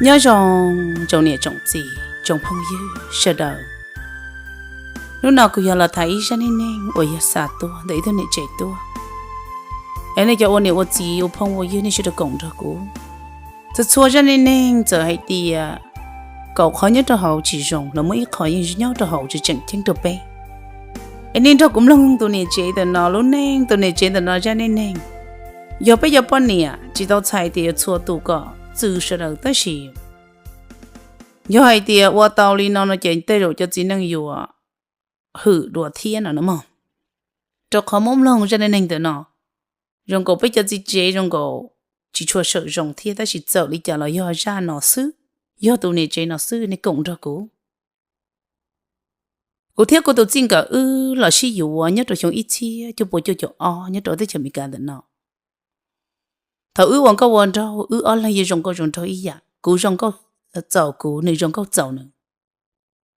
Nyob zoo tsoom niam tsoom txiv tsoom phooj ywg sawv daws. Hnub no kuv yog los tham ib zaj neej neeg uas yog xa tuaj ntawm ib tug niam tsev tuaj. Es nej cov ua niam ua txiv ua phooj ua ywg nej sawv daws koom nrog kuv. Txhua txhua zaj neej neeg txawm hais tias kaum qhov nyob rau hauv tsis zoo los muaj ib qho yeej nyob rau hauv tseem tseem ceeb rau peb. Es nej nrog kuv mloog tus niam tsev ntawm no lub neej, tus niam tsev ntawm no zaj neej neeg. Yog peb cov poj niam tsis tau txhais tias yuav txhua tus kom txwv sawv daws tab sis yog hais tias ua tau li no no ces tej zaum cov txiv neej yuav hwm dua thiab no na mog. Rau qhov muab mloog zaj neej neeg ntawm no, zoo nkaus peb cov txiv tsev zoo nkaus tsis tshua sawm zoo thiab tab sis txawm li cas los yog zaj no xwb, yog tus niam tsev no xwb nej koom nrog kuv. Kuv thiab kuv tus txij nkawm wb los sib yuav nyob rau xyoo ib txhiab cuaj pua cuaj caum ob nyob rau teb chaws Amelikas ntawm no. Thaum wb ua nkauj ua nraug wb ob leeg yeej zoo nkauj zoo nraug ib yam, kuv zoo nkauj txaus kuv, nws zoo nkauj txaus nws.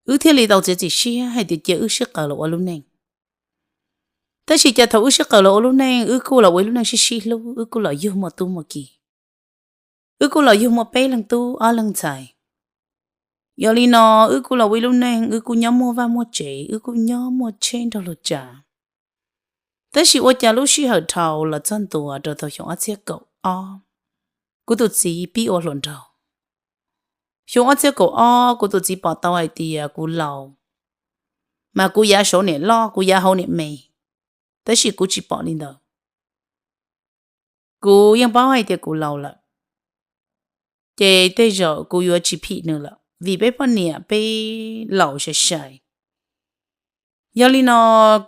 Wb thiaj li tau txiav txim siab hais tias cia wb sib qaws los ua lub neej. Tab sis cas thaum wb sib qaws los ua lub neej wb kuj los ua ib lub neej sib sib hlub, wb kuj los yug muaj tub muaj ki. Wb kuj los yug muaj peb leeg tub ob leeg ntxhais. Yog li no wb kuj los ua ib lub neej wb kuj nyob muaj vaj muaj tsev, wb kuj nyob muaj tsheb nrog luag tsav. Tab sis ua cas lub sij hawm dhau los txog ntua rau thaum xyoo ob txhiab kaum ob, kuv tus txiv pib ua hluas nraug. Xyoo ob txhiab kaum ob kuv tus txiv pom tau hais tias kuv laus, mas kuv yav saud niam loj kuv yav hauv niam me, tab sis kuv tsis pom li ntawd. Kuv yeej paub hais tias kuv laus lawm, ces tej zaum kuv yuav tsis phim nws lawm vim peb poj niam peb laus sai sai. Yog li no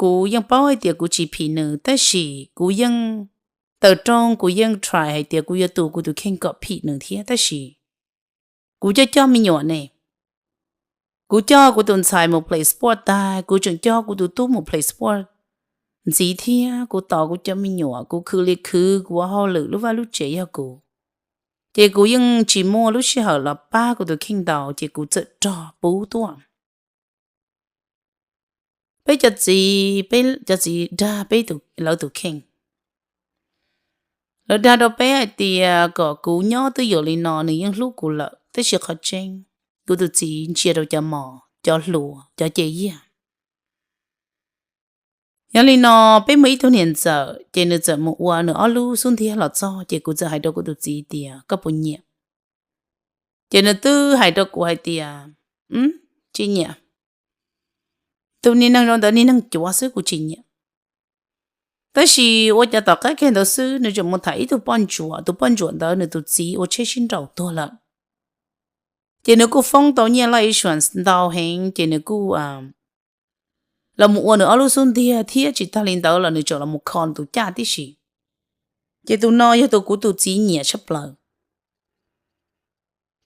kuv yeej paub hais tias kuv tsis phim nws tab sis kuv yeej taws rooj kuv yeej try hais tias kuv yuav tu kuv tus kheej kom phim nws thiab tab sis kuv coj coj me nyuam ne. Kuv coj kuv tus ntxhais mus play sport tag kuv tseem coj kuv tus tub mus play sport ntxiv thiab kuv tos kuv cov me nyuam kuv khwv li khwv kuv ua hauj lwm lub vaj lub tsev yog kuv. Ces kuv yeej tsis muaj lub sij hawm los pab kuv tus kheej ntau ces kuv txawm rog pub tuaj. Peb cov txiv, peb cov txiv dag peb lawv tus kheej. Lawv dag rau peb hais tias kom kuv nyob twj ywm li no nws yeej hlub kuv lawm tab sis qhov tseeb kuv tus txiv ntsia rau cov mos cov hlua cov ce yiag. Yog li no peb muaj ib tug niam ntxawm ces nws txawm mus ua nws ob lub xub ntiag los txog ces kuv txawm hais rau kuv tus txiv tias koj puas nyiam. Ces nws twb hais rau kuv hais tias tsis nyiam. Tus niag neeg zoo ntawd niag neeg cuav xwb kuv tsis nyiam. Tab sis ua cas tom qab kiag ntawd xwb nws tseem mus tham ib tug poj ntsuam, tus poj ntsuam ntawd nws tus txiv ua tsheb sib nraus tuag lawm. Ces nws kuj foob tau nyiaj life insurance ntau heev ces nws kuj los mus ua nws ob lub xub ntiag thiab tsis tag li ntawd los nws tseem los mus kho nws tus caj tib si. Ces tus no yog tus kuv tus txiv nyiam tshaj plaws.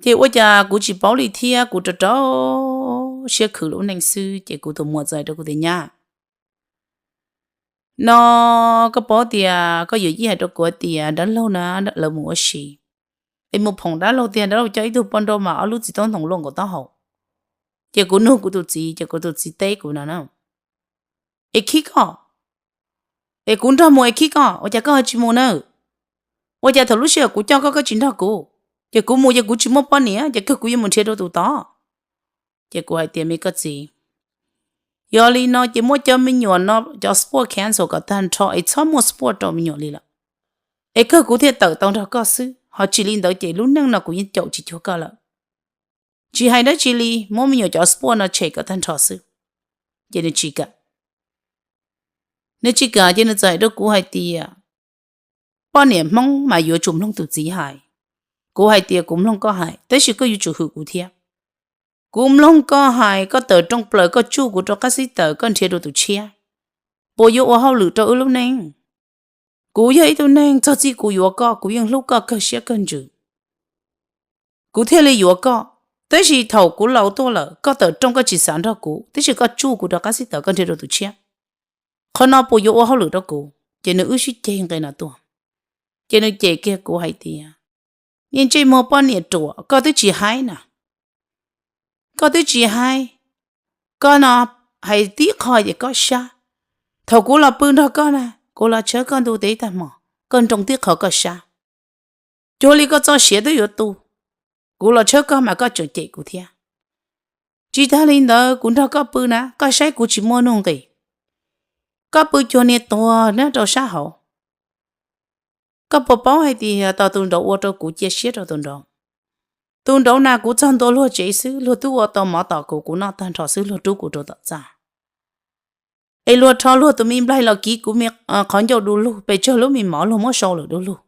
Ces ua cas kuv tsis paub li thiab kuv rau rau siab khwv lub neej xwb ces kuv tus muam txawm hais rau kuv tias nyab, no koj paub tias koj yuav yij hais rau kuv tias dab laug na lawv mus ua si, es mus phoom dab laug tiag dab laug coj ib tug poj nrauj mas ob lub txiv taub ntoo luaj nkaus taub hau. Ces kuv nug kuv tus txiv ces kuv tus txiv teb kuv no na, es khib koj, es kuv nrog mus es khib koj ua cas koj ho tsis mus na? Ua cas thaum lub sij hawm kuv coj koj koj tsis nrog kuv, ces kuv mus ces kuv tsis muaj poj niam ces kawg kuv yuav mus nrhiav rau tus tod. Ces kuv hais tias me koj txiv, yog li no ces muab cov me nyuam no cov sport cancel kom tag nrho es txhob muaj sport rau me nyuam li lawm, es kawg kuv thiaj tawm tau nrog koj xwb ho tsis li ntawd ces lub neej no kuv yeej caum tsis cuag koj lawm. Tsis hais dab tsi li muab me nyuam cov sport no tshem kom tag nrho xwb. Ces nws tsis kam. Nws tsis kam ces nws txawm hais rau kuv hais tias poj niam Hmoob mas yuav tsum mloog tus txiv hais. Kuv hais tias kuv mloog koj hais tab sis koj yuav tsum hwm kuv thiab. Kuv mloog koj hais, koj tawm rooj plaws koj tsuj kuv rau qab xib taws koj nrhiav dua tus tshiab, puas yuav ua hauj lwm rau wb lub neej? Kuv yog ib tug neeg txog txij kuv yuav koj kuv yeej hlub koj kawg siab kawg ntsws, kuv thiaj li yuav koj. Tab sis thaum kuv laus tuaj lawm koj tawm rooj koj tsis xav nrog kuv tab sis koj tsuj kuv rau qab xib taws koj nrhiav dua tus tshiab, qhov no puas yuav ua hauj lwm rau kuv? Ces nws wb sib ceg nqe no tuaj. Ces nws cem kiag kuv hais tias niag ntsej muag poj niam ruam koj twb tsis haib na, koj twb tsis haib, koj no hais tib qho ces koj sab. Thaum kuv los pw nrog koj na, kuv los tshawb koj ntu teb tag hmo, koj nroo tib qho koj sab. Cuag li koj txoj sia twb yuav tu, Kuv los tshawb koj mas koj tseem cem kuv thiab. Tsis tag li ntawd, kuv nrog koj pw na, koj saib kuv tsis muaj nuj nqis. Koj pw cuag niag tuag nyob rau sab hauv. Koj puas paub hais tias tau tus nraud ua rau kuv cia siab rau tus nraud? Tus nraud na kuv txog ntua luag tsev xwb, luag twb ua tau mov tom kuv, kuv noj tag nrho xwb, luag rub kuv rau tom txaj. Es luag rho luag tus me nplaig los kiv kuv me qhov ncauj du lug, pes tsawg lub me mov luag muab sau lawm du lug.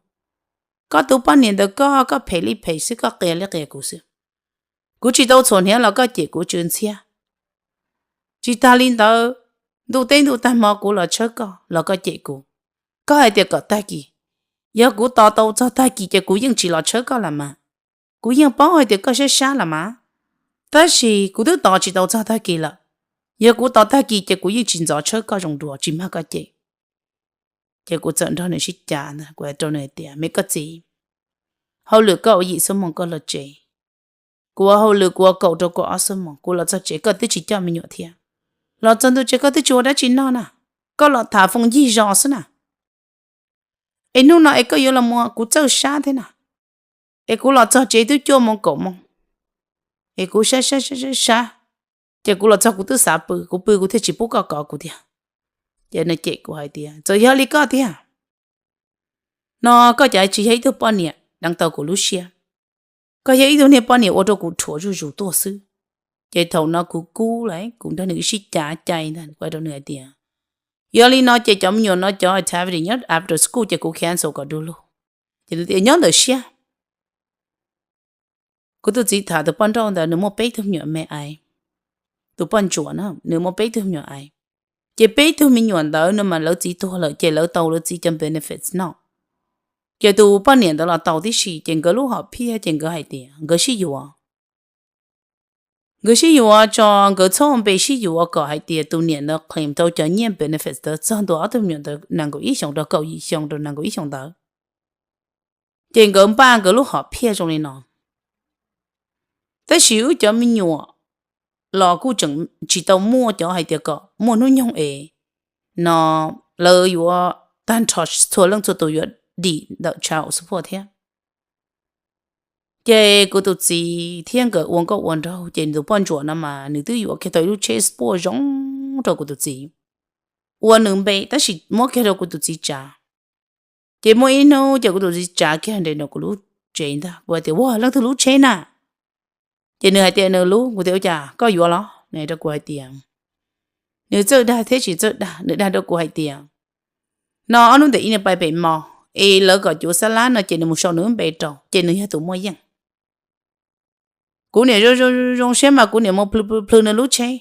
Koj tus poj niam ntawd koj, koj phem li phem xwb, koj qias li qias kuv xwb. Kuv tsis tau txhuam hniav los koj cem kuv tsw ntxhiab. Tsis tag li ntawd, ntuj teb ntuj tag hmo kuv los tshawb koj los koj cem kuv. Koj hais tias kom tag kis. Yog kuv tos tau txog tag kis ces kuv yeej tsis los tshawb koj los mas. Kuv yeej paub hais tias koj sab sab los mas, tab sis kuv twb tos tsis tau txog tag kis lawm. Yog kuv tos tag kis ces kuv yeej tsis ntxov tshawb koj zoo dua, tsis mag koj cem. Ces kuv txawm nrog nws sib cav ntag, kuv hais rau nws hais tias, me koj txiv, hauj lwm koj ua yim xuab moos koj los tsev, kuv ua hauj lwm kuv ua kaum rau kaum ob xuab moos, kuv los txog tsev koj twb tsis coj me nyuam thiab. Los txog ntua tsev koj twb tsis ua dab tsi noj na, koj los tham foos ncig zos xwb na. Es hnub no es koj yuav los mus kuv txawj sab thiab na. Es kuv los txog tsev twb cuaj moos kaum moos, es kuv sab sab sab sab, ces kuv los txog kuv twb xav pw, kuv pw kuv thiaj tsis pub koj kov kuv tiag. Ces nws cem kuv hais tias, txawm yog li koj tiag no, koj cas tsis yog ib tug poj niam deev tau kuv lub siab. Koj yog ib tug niag poj niam ua rau kuv rhuav zuj zus tuaj xwb. Ces thaum no kuv kub lawm, kuv nrog nws sib cav cai ntag, kuv hais rau nws hais tias, yog li no ces cov me nyuam no cov activity nyob after school ces kuv cancel kom du lug. Ces nws tias nyob ntawm siab. Kuv tus txiv tham tus poj nrauj ntawd nws muaj peb tug me nyuam me aiv. Tus poj ntsuam na nws muaj peb tug me nyuam aiv. Ces peb tug me nyuam ntawd no mas lawv txiv tuag lawm ces lawv tau lawv txiv cov benefits no. Ces tus poj niam ntawd los tau tib si, ces nkawd lub hom phiaj ces nkawd hais tias nkawd sib yuav. Nkawd sib yuav tso, nkawd txhob npe sib yuav kom hais tias tus niam ntawd claim tau cov nyiaj benefits ntawd txog ntua ob tug me nyuam ntawd nees nkaum ib xyoos rau kaum yim xyoo rau nees nkaum ib xyoos ntawd. Ces nkawd npaj nkawd lub hom phiaj zoo li no. Tab sis wb cov me nyuam los kuj tseem tsis tau muaj cov hais tias kom muaj hnub nyoog es no lawv yuav tag nrho txhua leej txhua tus yuav dim ntawm child support thiab. Ces kuv tus txiv thiab nkawd ua nkauj ua nraug, ces nws tus poj ntsuam no mas nws twb yuav kiag tau ib lub tsheb sport zoo rau kuv tus txiv, ua nws npe tab sis muab kiag rau kuv tus txiv tsav. Ces muaj ib hnub ces kuv tus txiv tsav kiag nres nram kuv lub tsev ntag, kuv hais tias, ua leej twg lub tsheb na? Ces nws hais tias nws lub. Kuv tias, ua cas koj yuav los? Nws hais rau kuv hais tias, nws txawj dag thiab tsis txawj dag, nws dag rau kuv hais tias, no ob hnub ntawm ib nws pais pem mos es lawv kom cuv xab lab no ces nws mus sau nws lub npe rau ces nws yog tus muaj yeej. Kuv niam zoo zoo siab mas kuv niam mus plhws plhws plhws nws lub tsheb.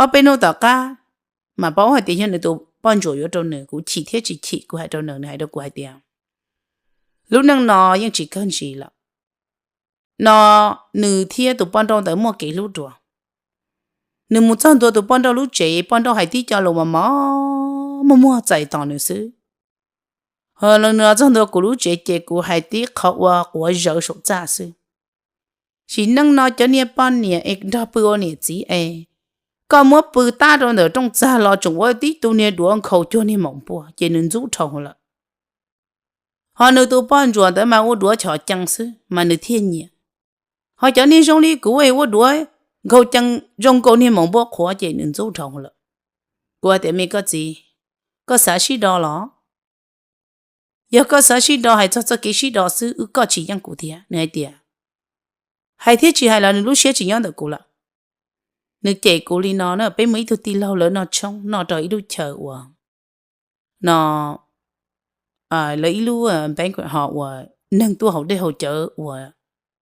Ob peb hnub tom qab mas paub hais tias yog nws tus poj ntsuam yuav rau nws, kuv chim thiab tsis chim kuv hais rau nws, nws hais rau kuv hais tias, lub neej no yeej tsis kawg ntsis lawm. No nws thiab tus poj nrauj ntawd muaj kev hlub dua. Nws mus txog ntua tus poj nrauj lub tsev, poj nrauj hais tib co lus mos mos muag muag txais tos nws xwb. Ho nws los txog ntua kuv lub tsev ces kuv hais tib qho ua quav zawv saum txaj xwb. Sim neej no cov niag poj niam es nrog pw ua niam txiv es koj muab pw tab rau ntawm rooj txag los tseem ua tib tug niag duav nkhaus cuag niag maum npua ces nws ntxub dhau lawm. Ho nws tus poj ntsuam ntawd mas ua duav chom cees xwb mas nws thiaj nyiam. Ho cov niag zoo li kuv es ua duav nkhaus cees zoo nkaus niag maum npua qhuav ces nws ntxub dhau lawm. Kuv hais tias, me koj txiv, koj xav sib do los? Yog koj xav sib do hais txog txoj kev sib do xwb, wb koj tsis yeej kuv thiab. Nws hais tias, hais thiab tsis hais los nws lub siab tsis nyob ntawm kuv lawm. Nws cem kuv li no na, peb muaj ib tug tij laug lawv noj tshoob noj rau ib lub chaw uas no lawv ib lub banquet hall uas neeg tuaj haus dej haus cawv uas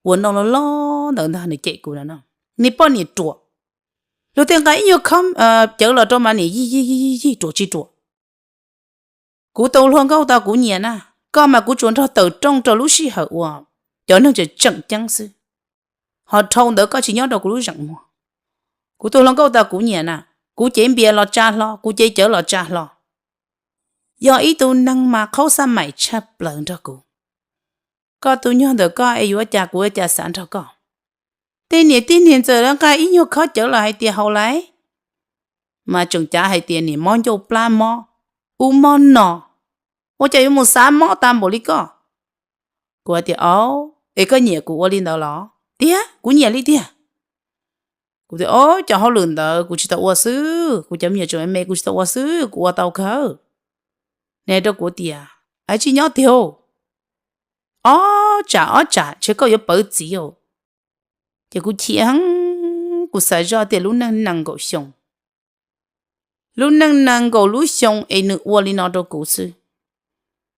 ua noj loj loj ntawd ntag, nws cem kuv no, niag poj niam ruam, luag tej nqa ib nyuag khob cawv los rau mas niam yig yig yig yig ruam tsis ruam. Kuv tus hluas nkauj tau kuv nyiam na, koj mas kuv tsuas nrog tawm rooj rau lub sij hawm uas cov neeg tseem tseem ceeb xwb, ho dhau ntawd koj tsis nyob rau kuv lub zeem muag. Kuv tus hluas nkauj tau kuv nyiam na, kuv cev npias los tsa hlo, kuv cev cawv los tsa hlo. Yog ib tug neeg mas qhaub xab maim tshaj plaws nrog kuv. Koj tus nyuag ntawm koj es yuav cas kuv yuav cas xav nrog koj. Tej niam tij niag ntxawm lawv nqa ib nyuag khob cawv los hais tias haus lais, mas tseem cav hais tias niam mob ncauj plab mob, ub mob no, ua cas yuav mus xav mob tas npaum li koj. Kuv hais tias, au, Es koj nyiam kuv ua li ntawd los? Tiag, kuv nyiam li tiag. Kuv tias, O, cov hauj lwm ntawd kuv tsis tau ua xwb, kuv cov me nyuam tseem me me kuv tsis tau ua xwb, kuv ua tau kawg. Nws hais rau kuv tias, Ab, tsis nyob tiag, ob tsam ob tsam ntshe koj yuav pawv txiv os. Ces kuv chim heev, kuv xav zoj tias lub neej nees nkaum xyoo, lub neej nees nkaum lub xyoo es nws ua li no rau kuv xwb.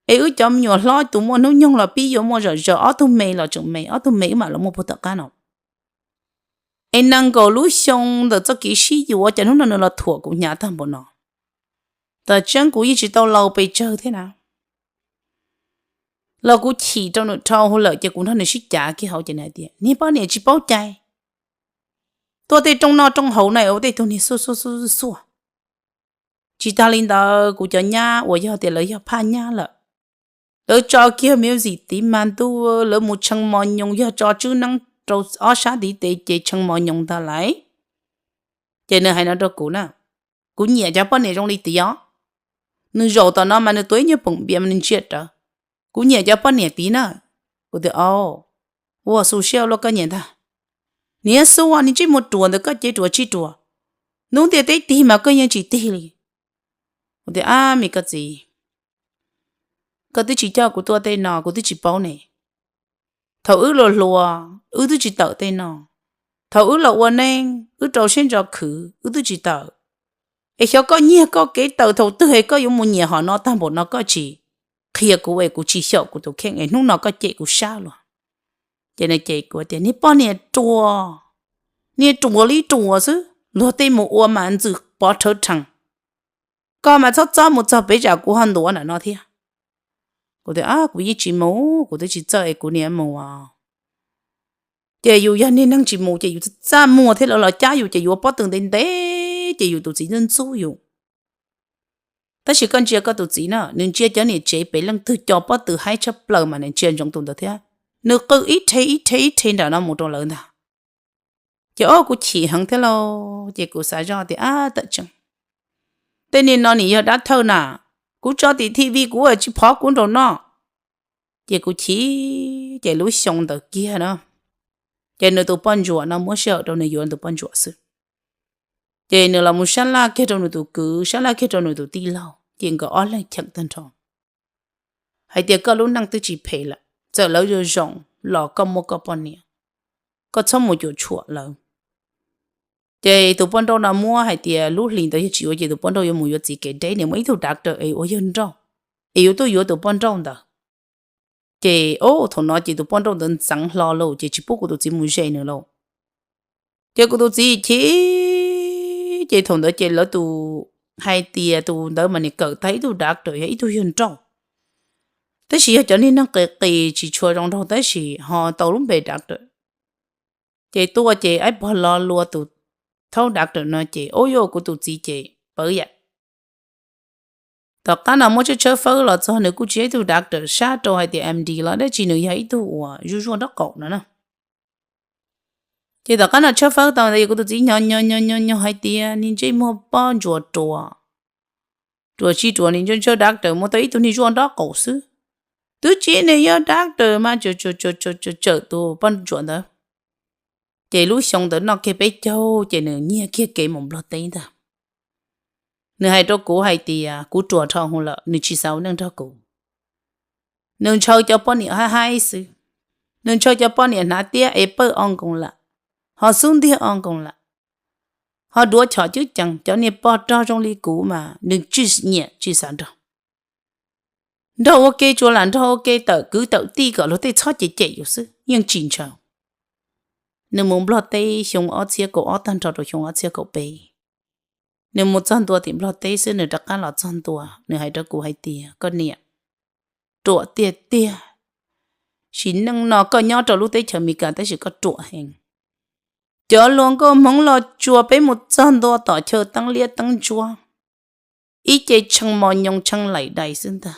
Es wb cov me nyuam hlob tus muaj hnub nyoog los pib yuav muaj zom zaws, ob tug me los tseem me, ob tug me wb mam los muaj puag tom qab no. Es nees nkaum lub xyoo ntawm txoj kev sib yuav, cas hnub no nws los thuam kuv hnyav tag npaum no. Tam tseeb kuv yeej tsis tau laus pes tsawg thiab na, los kuv chim rau nws dhau hwv lawm ces kuv nrog nws sib cav kiag hauv ces nws hais tias, Niag poj niam tsis paub cai, tuaj tej rooj noj rooj haus no ua tej tug niag xuj xuj xuj xuj. Tsis tas li ntawd kuv cov nyab uas yog tias lawv yog phaj nyab lawm, lawv tso kiag music tiv mas ntuj, lawv mus tshee mos nyoos, yog tso tswb neeb rau ob sab ntiv tes ces tshee mos nyoos ntag lauj. Ces nws hais no rau kuv na, Kuv nyiam cov poj niam zoo li tid os. Nws zaum tom no mas nws tuav ib nyuag poom npias mas nws ntsia rawv. Kuv nyiam cov poj niam tid na. Kuv tias, Au, ua xu siab luaj, koj nyiam ntag. Niag xuj, niag ntsej muag ruam ntawd koj cev ruam tsis ruam? Hnub ntiaj teb tig mas koj yeej tsis tig li. Kuv tias, Ab, me koj txiv, koj twb tsis coj kuv tuaj tej no kuv twb tsis paub ne. Thaum wb los hluas wb twb tsis tawm tej no, thaum wb los ua neej wb rau siab ntso khwv wb twb tsis tawm. Es xyov koj nyiag koj kev tawm thaum twg es koj yuav mus nyiam hom no tag npaum no koj tsis qhia kuv es kuv tsis xyaum kuv tus kheej es hnub no koj cem kuv sab luaj. Ces nws cem kuv tias, Niag poj niam ruam, niag ruam li ruam xwb, luag tej mus ua mas ntxwm pov rhawv rhees. Koj mas txhob txob mus txog pem tsam kuv ho ntuav ntawm no thiab. Kuv tias, Kuv yeej tsis mus, kuv twb tsis txawj es kuv niam mus. Ces yus yog niag neeg tsis mus ces yus txaj muag thiab, lawv los cab yus ces yuav pob tw ntev ntev ces yus tus txiv ntxub ntxub yus. Tab sis koj ntsia koj tus txiv na, nws ntsia cov niam tsev pem leej twg cov pob tw haib tshaj plaws mas nws ntsia ntsoov tus ntawd thiab. Nws qw ib rhe ib rhe ib rhe nram no mus rau lawv ntag. Ces o kuv chim heev thiab lauj, ces kuv xav zoj tias, Ab, tam tseeb tej niag no nim yog dab thawj na, kuv tso tim T V kuv ua tsis phov kuv nraum no. Ces kuv chim, ces lub xyoo ntawd kiag na, ces nws tus poj ntsuam no muab sij hawm rau nws yuav nws tus poj ntsuam xwb. Ces nws los mus sab laj kiag rau nws tus kwv, sab laj kiag rau nws tus tij laug, ces nkawd ob leeg cheem tag nrho hais tias, Koj lub neej twb tsis phem lawm, txawm lawv zoo zoo los koj muaj koj poj niam, koj txhob mus cuam tshuam lawv. Ces tus poj nrauj no muab hais tias lub hlis ntawd yog tsis yuav ces tus poj nrauj yuav mus yuav txiv kev deb, nws muaj ib tug doctor es ua yawg nrauj, es yuav tuaj yuav tus poj nrauj ntawd. Ces o thaum no ces tus poj nrauj ntawd ntxeev hlo lauj, ces tsis pub kuv tus txiv mus ze nws lauj. Ces kuv tus txiv chim, ces thaum ntawd ces lawv tus, hais tias tus ntawd mas nws kawm tag ib tug doctor yog ib tug yawg nrauj, tab sis yog cov niag neeg qis qis tsis tshua zoo nraug tab sis ho tau lub npe doctor. Ces tuaj ces aib pog lo lua tus thaub doctor no ces o yuav kuv tus txiv ces pawv yam. Tom qab no muab tshawb tshawb fawb los txog nws kuj tsis yog ib tug doctor sab rau hais tias M D los dab tsi, nws yog ib tug uas zuj zuaj nraub qaum no na. Ces tom qab no tshawb fawb tau ntawd kuv tus txiv nyo nyo nyo nyo hais tias niag ntsej muag pob ntsuas ruam, ruam tsis ruam, niag ntsej ntsej doctor muab tau ib tug niag zuaj nraub qaum xwb. Twb tsis niag yog doctor mas tsawm tus poj ntsuam ntawd. Ces lub xyoo ntawd noj kiag peb caug ces nws nyiag kiag kev mus Nplog teb ntag. Nws hais rau kuv hais tias kuv ruam dhau hwv lawm, nws tsis xav ua neej nrog kuv. Nws ntshaw cov poj niam haib haib xwb, nws ntshaw cov poj niam hnav tiab es pawj o nkoos lam, ho xub ntiag o nkoos lam, ho duav chom cwb cees, cov niag pog rog zoo li kuv mas nws tsis nyiam tsis xav nrog. Nrog ua ke tsuas lam nrog ua ke tawm kwv tawm tij kom luag tej txhob cem cem yus xwb, yeej tsis ntshaw. Nws mus Nplog teb xyoo ob txhiab kaum ob tag nrho rau xyoo ob txhiab kaum peb. Nws mus txog ntua tim Nplog teb xwb nws rov qab los txog ntua, nws hais rau kuv hais tias, Koj niam, ruam tiag tiag. Sim neej no koj nyob rau lub teb chaws Amelikas tab sis koj ruam heev. Cov hluas nkauj Hmoob los tsuas peb mus txog ntua tom chaw teeb liab teeb ntsuab, ib ce tshee mos nyoos tshee laim dais xwb ntag.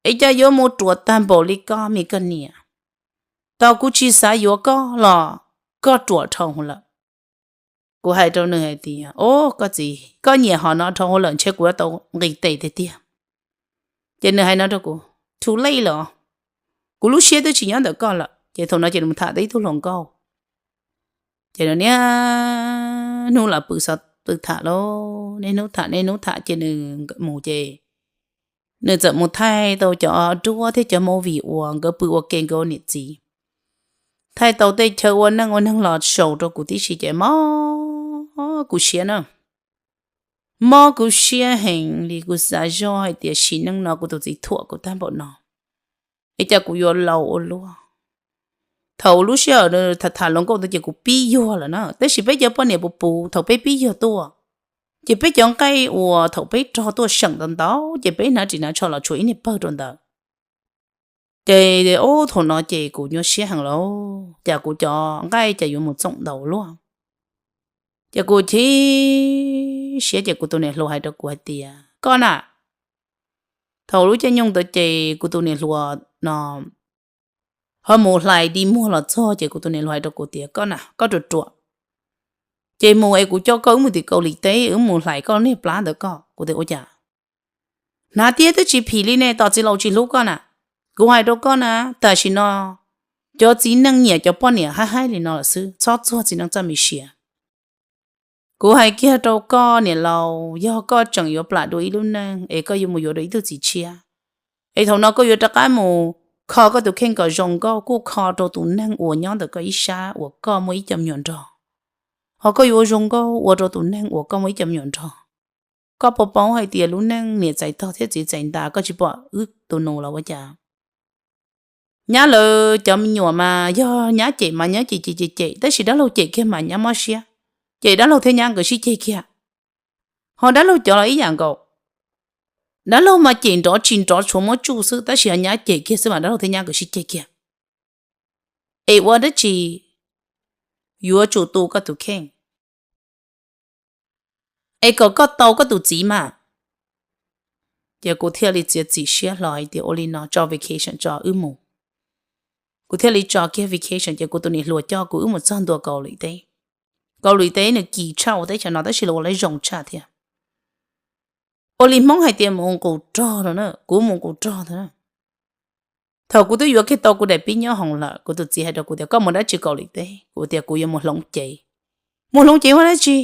Es cas yuav mus ruam tag npaum li koj me koj niam? Tau kuv tsis xav yuav koj los koj ruam dhau hwv lawm. Kuv hais rau nws hais tias, O koj txiv, koj nyiam hom no dhau hwv lawm ntshe kuv yuav tau nqis tes tiag tiag. Ces nws hais no rau kuv, Too late lawm os. Kuv lub siab twb tsis nyob ntawm koj lawm. Ces thaum no ces nws mus tham tau ib tug hluas nkauj. Ces nws niaj hnub los pw xov pw tham lauj, niaj hnub tham niaj hnub tham ces nws mus ces nws txawm mus thaij tau cov duab thiab cov movie uas nkawd pw ua ke nkawd ua niam txiv. Thaij tau tej chaw ua neej ua neeg los show rau kuv tib si ces mob kuv siab na. Mob kuv siab heev li, kuv xav zoj hais tias sim neej no kuv tus txiv thuam kuv tag npaum no, es cas kuv yuav laus ua luaj. Thaum lub sij hawm tham tham hluas nkauj ntawd ces kuv pib yuag lawm na, tab sis peb cov poj niam puv puv thaum peb pib yuag tuaj, ces peb cov nqaij uas thaum peb rog tuaj seem ntau ntau ces peb hnav ris hnav tsho los tshuav ib niag pawg rau ntawd. Ces ub thaum no ces kuv nyuaj siab heev lauj, cas kuv cov nqaij cas yuav mus txoom ntau luaj. Ces kuv chim siab ces kuv tus niam hluas hais rau kuv hais tias, koj na, thaum lub caij nyoog ntawd ces kuv tus niam hluas no ho mus hlais di muag los txog ces kuv tus niam hluas hais rau kuv tias, koj na, koj ruam ruam, ces mus es kuv coj koj wb mus tim Kaus Lim teb, wb mus hlais koj niag plab ntawd koj. Kuv tias, ua cas? Hnav tiab twb tsis phim li ne, tos txiv laus tsis hlub koj na. Kuv hais rau koj na, tam sim no cov txiv neej nyiam cov poj niam haib haib li no lawm xwb, txhob txuag txiv neej txoj me siav. Kuv hais kiag rau koj niam laus, yog koj tseem yuav plam dua ib lub neej es koj yuav mus yuav dua ib tug txiv tshiab, es thaum no koj yuav rov qab mus kho koj tus kheej kom zoo nkauj kuj kho rau tus neeg uas nyob ntawm koj ib sab uas koj muaj ib co me nyuam nrog, ho koj yuav ua zoo nkauj ua rau tus neeg uas koj muaj ib co me nyuam nrog. Koj puas paub hais tias lub neej niam txais tog thiab txiv txais ntas, koj tsis pom wb tus nus los ua cas? Nyab lawv cov me nyuam mas yog nyab cem mas nyab cem cem cem cem, tab sis dab laug cem kiag mas nyab mob siab, ces dab laug thiab nyab nkawd sib ceg kiag. Ho dab laug cov los ib yam nkaus, dab laug mas cem nrov tsis nrov tshuav muab tsuj xwb, tab sis ho nyab cem kiag xwb mas dab laug thiab nyab nkawd sib ceg kiag. Es ua dab tsi? Yuav tsum tu koj tus kheej es kom koj tau koj tus txiv mas. Ces kuv thiaj li txiav txim siab hlo hais tias ua li no tso vacation tso wb mus. Kuv thiaj li tso kiag vacation ces kuv tus niam hluas coj kuv wb mus txog ntua Kaus Lim teb. Kaus Lim teb nws kim tshaj ua teb chaws no tab sis los ua lawv zoo tshaj thiab. Ua li Hmoob hais tias mus nqus rog no na, kuv mus nqus rog ntag na. Thaum kuv twb yuav kiag tau kuv daim pib nyob hoom lawm, kuv tus txiv hais rau kuv tias, koj mus dab tsi Kaus Lim teb? Kuv tias kuv yuav mus hloov cev. Mus hloov cev ua dab tsi?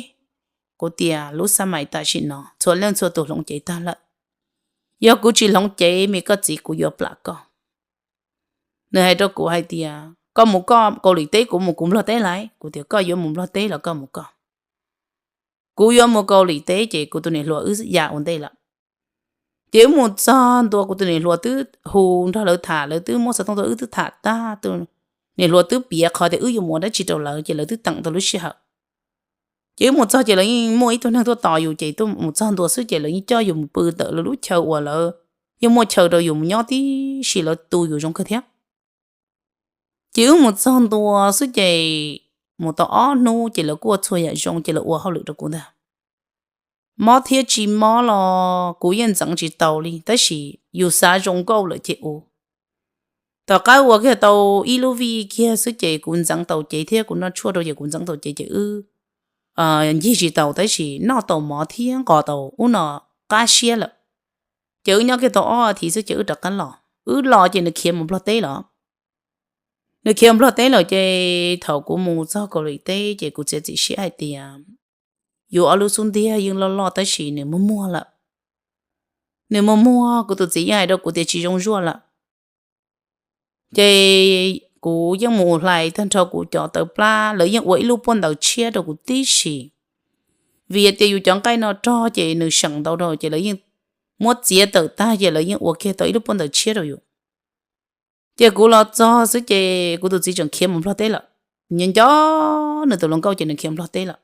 Kuv tias lub xab mais tam sim no txhua leej txhua tus hloov cev tag lawm. Yog kuv tsis hloov cev mas koj txiv kuv yuav plam koj. Nws hais rau kuv hais tias koj mus koj Kaus Lim teb, kuv mus kuv Nplog teb lauj. Kuv tias koj yuav mus Nplog teb los koj mus koj, kuv yuav mus Kaus Lim teb. Ces kuv tus niam hluas wb ya ua ntej lawm. Ces wb mus txog ntua kuv tus niam hluas twb hu nrog lawv tham, lawv twb muab xov tooj tuaj wb twb tham tag, tus niam hluas twb piav qhov tias wb yuav mus ua dab tsi rau lawv ces lawv twb teem tau lub sij hawm. Ces wb mus txog ces lawv yeej muaj ib tug neeg tuaj tos yus ces mus txog ntua xwb ces lawv yeej coj yus mus pw ntawm lawv lub chaw uas lawv yeej muaj chaw rau yus mus nyob tib si, lawv tu yus zoo kawg thiab. Ces wb mus txog ntua xwb ces mus tau ob hnub ces lawv kuj ua txhua yam zoo ces lawv ua hauj lwm rau kuv ntag. Mob thiab tsis mob los kuv yeej ntxeev tsis tau li, tab sis yus xav zoo nkauj lawm ces ua. Tom qab ua kiag tau ib lub vij kiag xwb ces kuv ntxeev tau cev thiab kuv noj tshuaj rau ces kuv ntxeev tau cev ces wb ncig tsis tau, tab sis noj tau mov thiab nqos tau ub no qab siab lawm. Ces wb nyob kiag tau ob as thiv xwb ces wb rov qab los. Wb los ces nws khiav mus Nplog teb lawm. Nws khiav mus Nplog teb lawm ces thaum kuv mus txog Kaus Lim teb ces kuv txiav txim siab hais tias yus ob lub xub ntiag yeej loj loj tab sis nws muag muag lawm. Nws muag muag, kuv tus txiv yeej hais rau kuv tias tsis zoo zuaj lawm. Ces kuv yeej mus hlais tag nrho kuv cov tawv plab, lawv yeej ua ib lub pob ntawv tshiab rau kuv tib si. Vim tias yus cov nqaij no rog ces nws seem ntau rau ces lawv yeej muab txiav tawm tag ces lawv yeej ua kiag tau ib lub pob ntawv tshiab rau yus. Ces kuv los txog xwb ces kuv tus txiv tseem khiav mus Nplog teb lawm. Nyob nco nws tus hluas nkauj ces nws khiav Nplog teb lawm.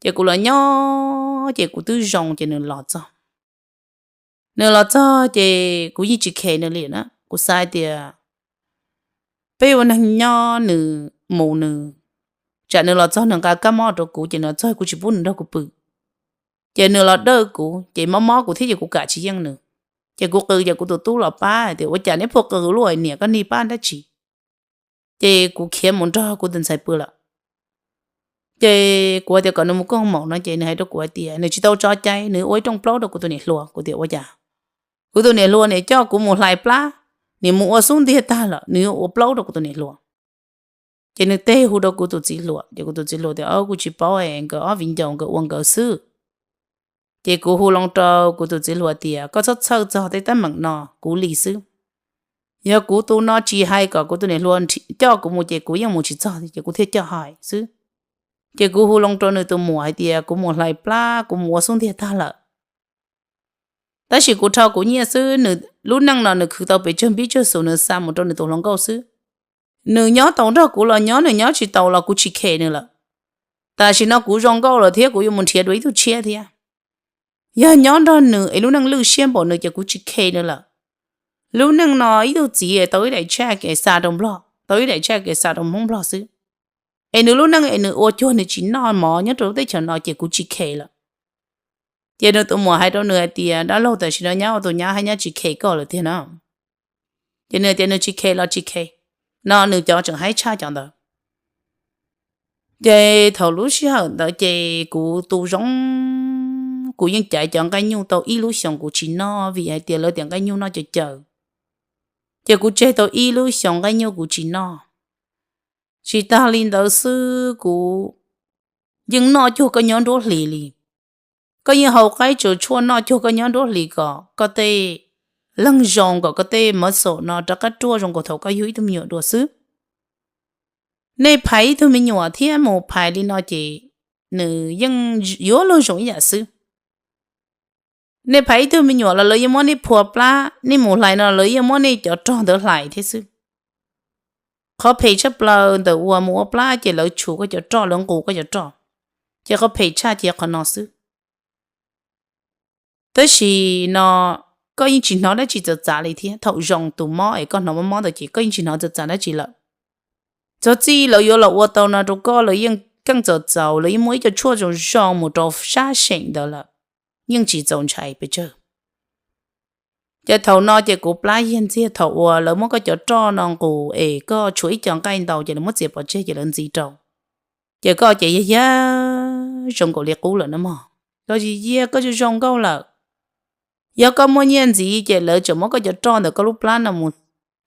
Ces kuv los nyob ces kuv twb zoo ces nws los txog. Nws los txog ces kuv yeej tsis khes nws li na, kuv xav hais tias peb ua neeg nyob nws mus nws, tsam nws los txog nws nqa kab mob rau kuv ces nws los txog kuv tsis pub nws nrog kuv pw. Ces nws los dawj kuv ces mob mob kuv thiab ces kuv kam tsis yeej nws. Ces kuv qw ces kuv tus tub los pab tias ua cas neb pheej qw luaj, niam koj nig pab dab tsi? Ces kuv khiav mus nrog kuv tus ntxhais pw lawm. Ces kuv hais tias kom nws mus kooj maum no ces nws hais rau kuv hais tias nws tsis tau tso cai, nws ua ib rooj plaub rau kuv tus niam hluas. Kuv tias ua cas? Kuv tus niam hluas niam coj kuv mus hlais plab, nws mus ua xub ntiag tag lawm, nws yuav ua plaub rau kuv tus niam hluas. Ces nws teb hu rau kuv tus txiv hluas, ces kuv tus txiv hluas tias, Kuv tsis paub es nkawd ob viv ncaus nkawd ua nkawd xwb. Ces kuv hu loo rau kuv tus txiv hluas tias, Koj txhob txhawj txog tej teeb meem no, kuv li xwb. Yog kuv tus no tsis hais kom kuv tus niam hluas coj kuv mus ces kuv yeej mus tsis txog, ces kuv thiaj coj hais xwb. Ces kuv hu loo rau nws tus muam hais tias, Kuv mus hlais plab, kuv mus ua xub ntiag tag lawm. Tab sis kuv rho kuv nyiaj xwb, nws lub neej no nws khwv tau pes tsawg npib tsawg xus nws xa mus rau nws tus hluas nkauj xwb. Nws nyob tau nrog kuv los nyob, nws nyob tsis tau los kuv tsis khes nws lawm. Tam sim no kuv zoo nkauj lawm thiab kuv yuav mus nrhiav dua ib tug tshiab thiab. Yog nyob nrog nws es lub neej lwj siab npaum nws ces kuv tsis khes nws lawm. Lub neej no ib tug txiv tau ib daim tshaj kev xa rau Nplog, tau ib daim tshaj kev xa rau Hmoob Nplog xwb. Es nws lub neej es nws ua cuag nws tsis noj mov nyob rau lub teb chaws no ces kuv tsis khes lawm. Ces nws tus muam hais rau nws hais tias, Dab laug, tam sim no nyab ua tus nyab hab nyab tsis khes koj lawm tiag na. Ces nws tias nws tsis khes los tsis khes, no nws cov tseem haib tshaj cov ntawd. Ces thaum lub sij hawm ntawd ces kuv tu zoo, kuv yeej caiv cov nqaij nyuj tau ib lub xyoos kuv tsis noj vim hais tias lawv tias nqaij nyuj noj cawv cawv. Ces kuv tseg tau ib lub xyoos nqaij nyuj kuv tsis noj. Tsis tag li ntawd xwb, kuv yeej noj cuag koj nyob nruab hlis li. Koj yeej haus qaib tsaus tshuaj noj cuag koj nyob nruab hlis kom koj tej leeg zoo, kom koj tej muscle no rov qab ruaj zoo nkaus thaum koj yug ib tug me nyuam dua xwb. Nej phais ib tug me nyuam thiab mus phais li no ces nws yeej yuav luag zoo ib yam xwb. Nej phais ib tug me nyuam los lawv yeej muab nej phua plab, nej mus hlais no lawv yeej muab nej cov rog ntawd hlais thiab xwb. Qhov phem tshaj plaws ntawm uas mus ua plab ces lawv tshum koj cov roj, lawv nqus koj cov roj, ces qhov phem tshaj ces qhov no xwb. Tab sis no koj yeej tsis hnov dab tsi txawv txav li thiab. Thaum zoo tus mob es koj hnov mob mob ntawd ces koj yeej tsis hnov txawv txav dab tsi lawm. Txog txij lawv yuav los ua tau no rau koj lawv yeej keej txaus txaus, lawv yeej muaj ib co tshuaj zoo zoo mus rau sab seem ntawd lawm, yeej tsis txaus ntshai pes tsawg. Ces thaum no ces kuv plab yiag ntxiag thaum uas lawv muab koj cov roj no nqus es koj tshuav ib co nqaij ntau ces lawv muab txiav pov tseg ces lawv ntxiv rau. Ces koj ces yag yag zoo nkaus li qub lawm na mog. Koj tsis yiag, koj tsis zoo nkauj lawm. Yog koj muaj nyiaj ntxiv ces lawv tseem muab koj cov roj ntawm koj lub plab no mus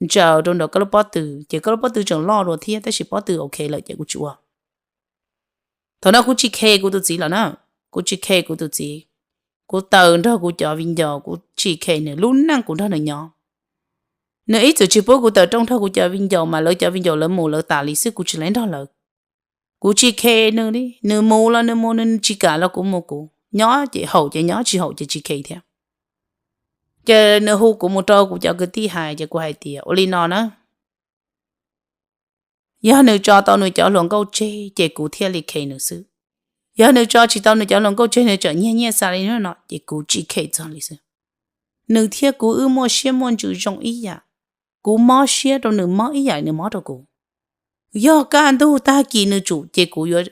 ntsaws rau ntawm koj lub pob tw ces koj lub pob tw tseem loj dua thiab, tab sis pob tw ok lawm ces kuv tsis ua. Thaum no kuv tsis khes kuv tus txiv lawm na, kuv tsis khes kuv tus txiv. Kuv tawm nrog kuv cov viv ncaus, kuv tsis khes nws, lub neej kuv nrog nws nyob. Nws ib txwm tsis pub kuv tawm rooj nrog kuv cov viv ncaus mas lawv cov viv ncaus lawv mus lawv tas li xwb, kuv tsis hlais nrog lawv. Kuv tsis khes nws li, nws mus los nws mus, nws tsis kam los kuv mus kuv, nyob ces haum ces nyob, tsis haum ces tsis khes thiab. Ces nws hu kuv mus rau kuv cov kwv tij hais ces kuv hais tias ua li no na, yog nws tso tau nws cov hluas nkauj tseg ces kuv thiaj li khes nws xwb. Yog nws tso tsis tau nws cov hluas nkauj tseg, nws tseem nyiag nyiaj xa li no ces kuv tsis khes txog li xwb. Nws thiab kuv wb muaj siab muaj ntsws zoo ib yam, kuv mob siab rau nws mob ib yam nws mob rau kuv. Yog kaj ntug tag kis nws tsum ces kuv yuav